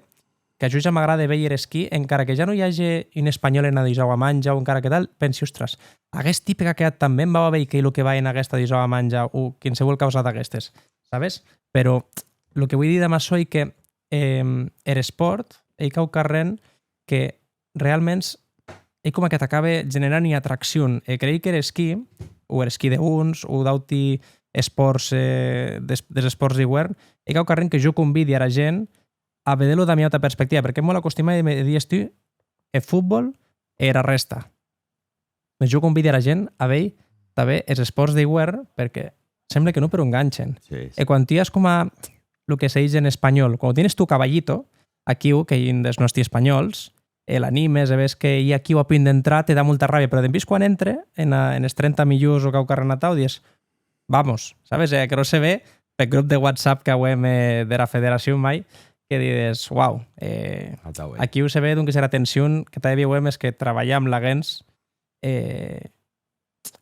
que a jo ja m'agrade veir esquí, encara que ja non i age un espanhòl ena dusau manja o encara que tal, pensi: "Ostras, aguest tipe qu'a quedat tan ben, vau a veir qu'ei lo que va en aguesta dusau manja", o quinsevolh causa d'aguestes, sabes? Però lo que voi díder damb açò ei que, em, er espòrt ei quauquarren que realments ei coma que t'acabe generant ua atraccion. E crei qu'er esquí, o er esquí de hons, o d'auti espòrts, eh, des, des espòrts d'iuèrn, ei quauquarren que jo convidi ara gent a veder-lo damb ua auta perspectiva, perque èm molt acostumadi, me dides tu, eth fotbòl e era rèsta. Mès jo convidi ara gent a veir tanben es espòrts d'iuèrn, perque semble que non, però enganchen. Sí, sí. E quan tu as coma lo que se ditz en espanhòl, cuando tienes tu caballito, aquiu, qu'ei un des nòsti espanhòls, e l'animes, e ves que i a aquiu a punt d'entrar, te da molta ràbia, però dempús quan entre, ena, enes trenta milhors o quauquarren atau, dies, vamos, sabes? E aquerò se ve peth grup de WhatsApp qu'auem, eh, dera federacion, mai, que dides, uau, eh, Atau, eh. Aquiu se ve, donques, era tension que tanben viuem es que trabalham laguens, eh,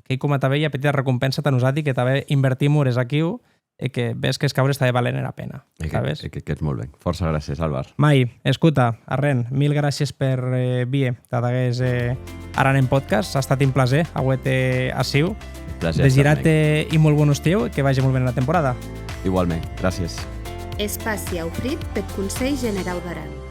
qu'ei coma tanben ua petita recompensa tà nosati, que tanben invertim ores aquiu e que ves qu'es caures tanben valen era pena, E que, sabes? E que, qu'ei molt ben. Fòrça gràcies, Álvar. Mai, escuta, arren, mil gràcies per, eh, vier tad aguest, eh, Aran en Podcast. A estat un plaser auer-te aciu. Plaser. Desirate un molt bon ostiu e que vage molt ben era temporada. Igualment, gràcies. Espaci aufrit peth Conselh Generau d'Aran.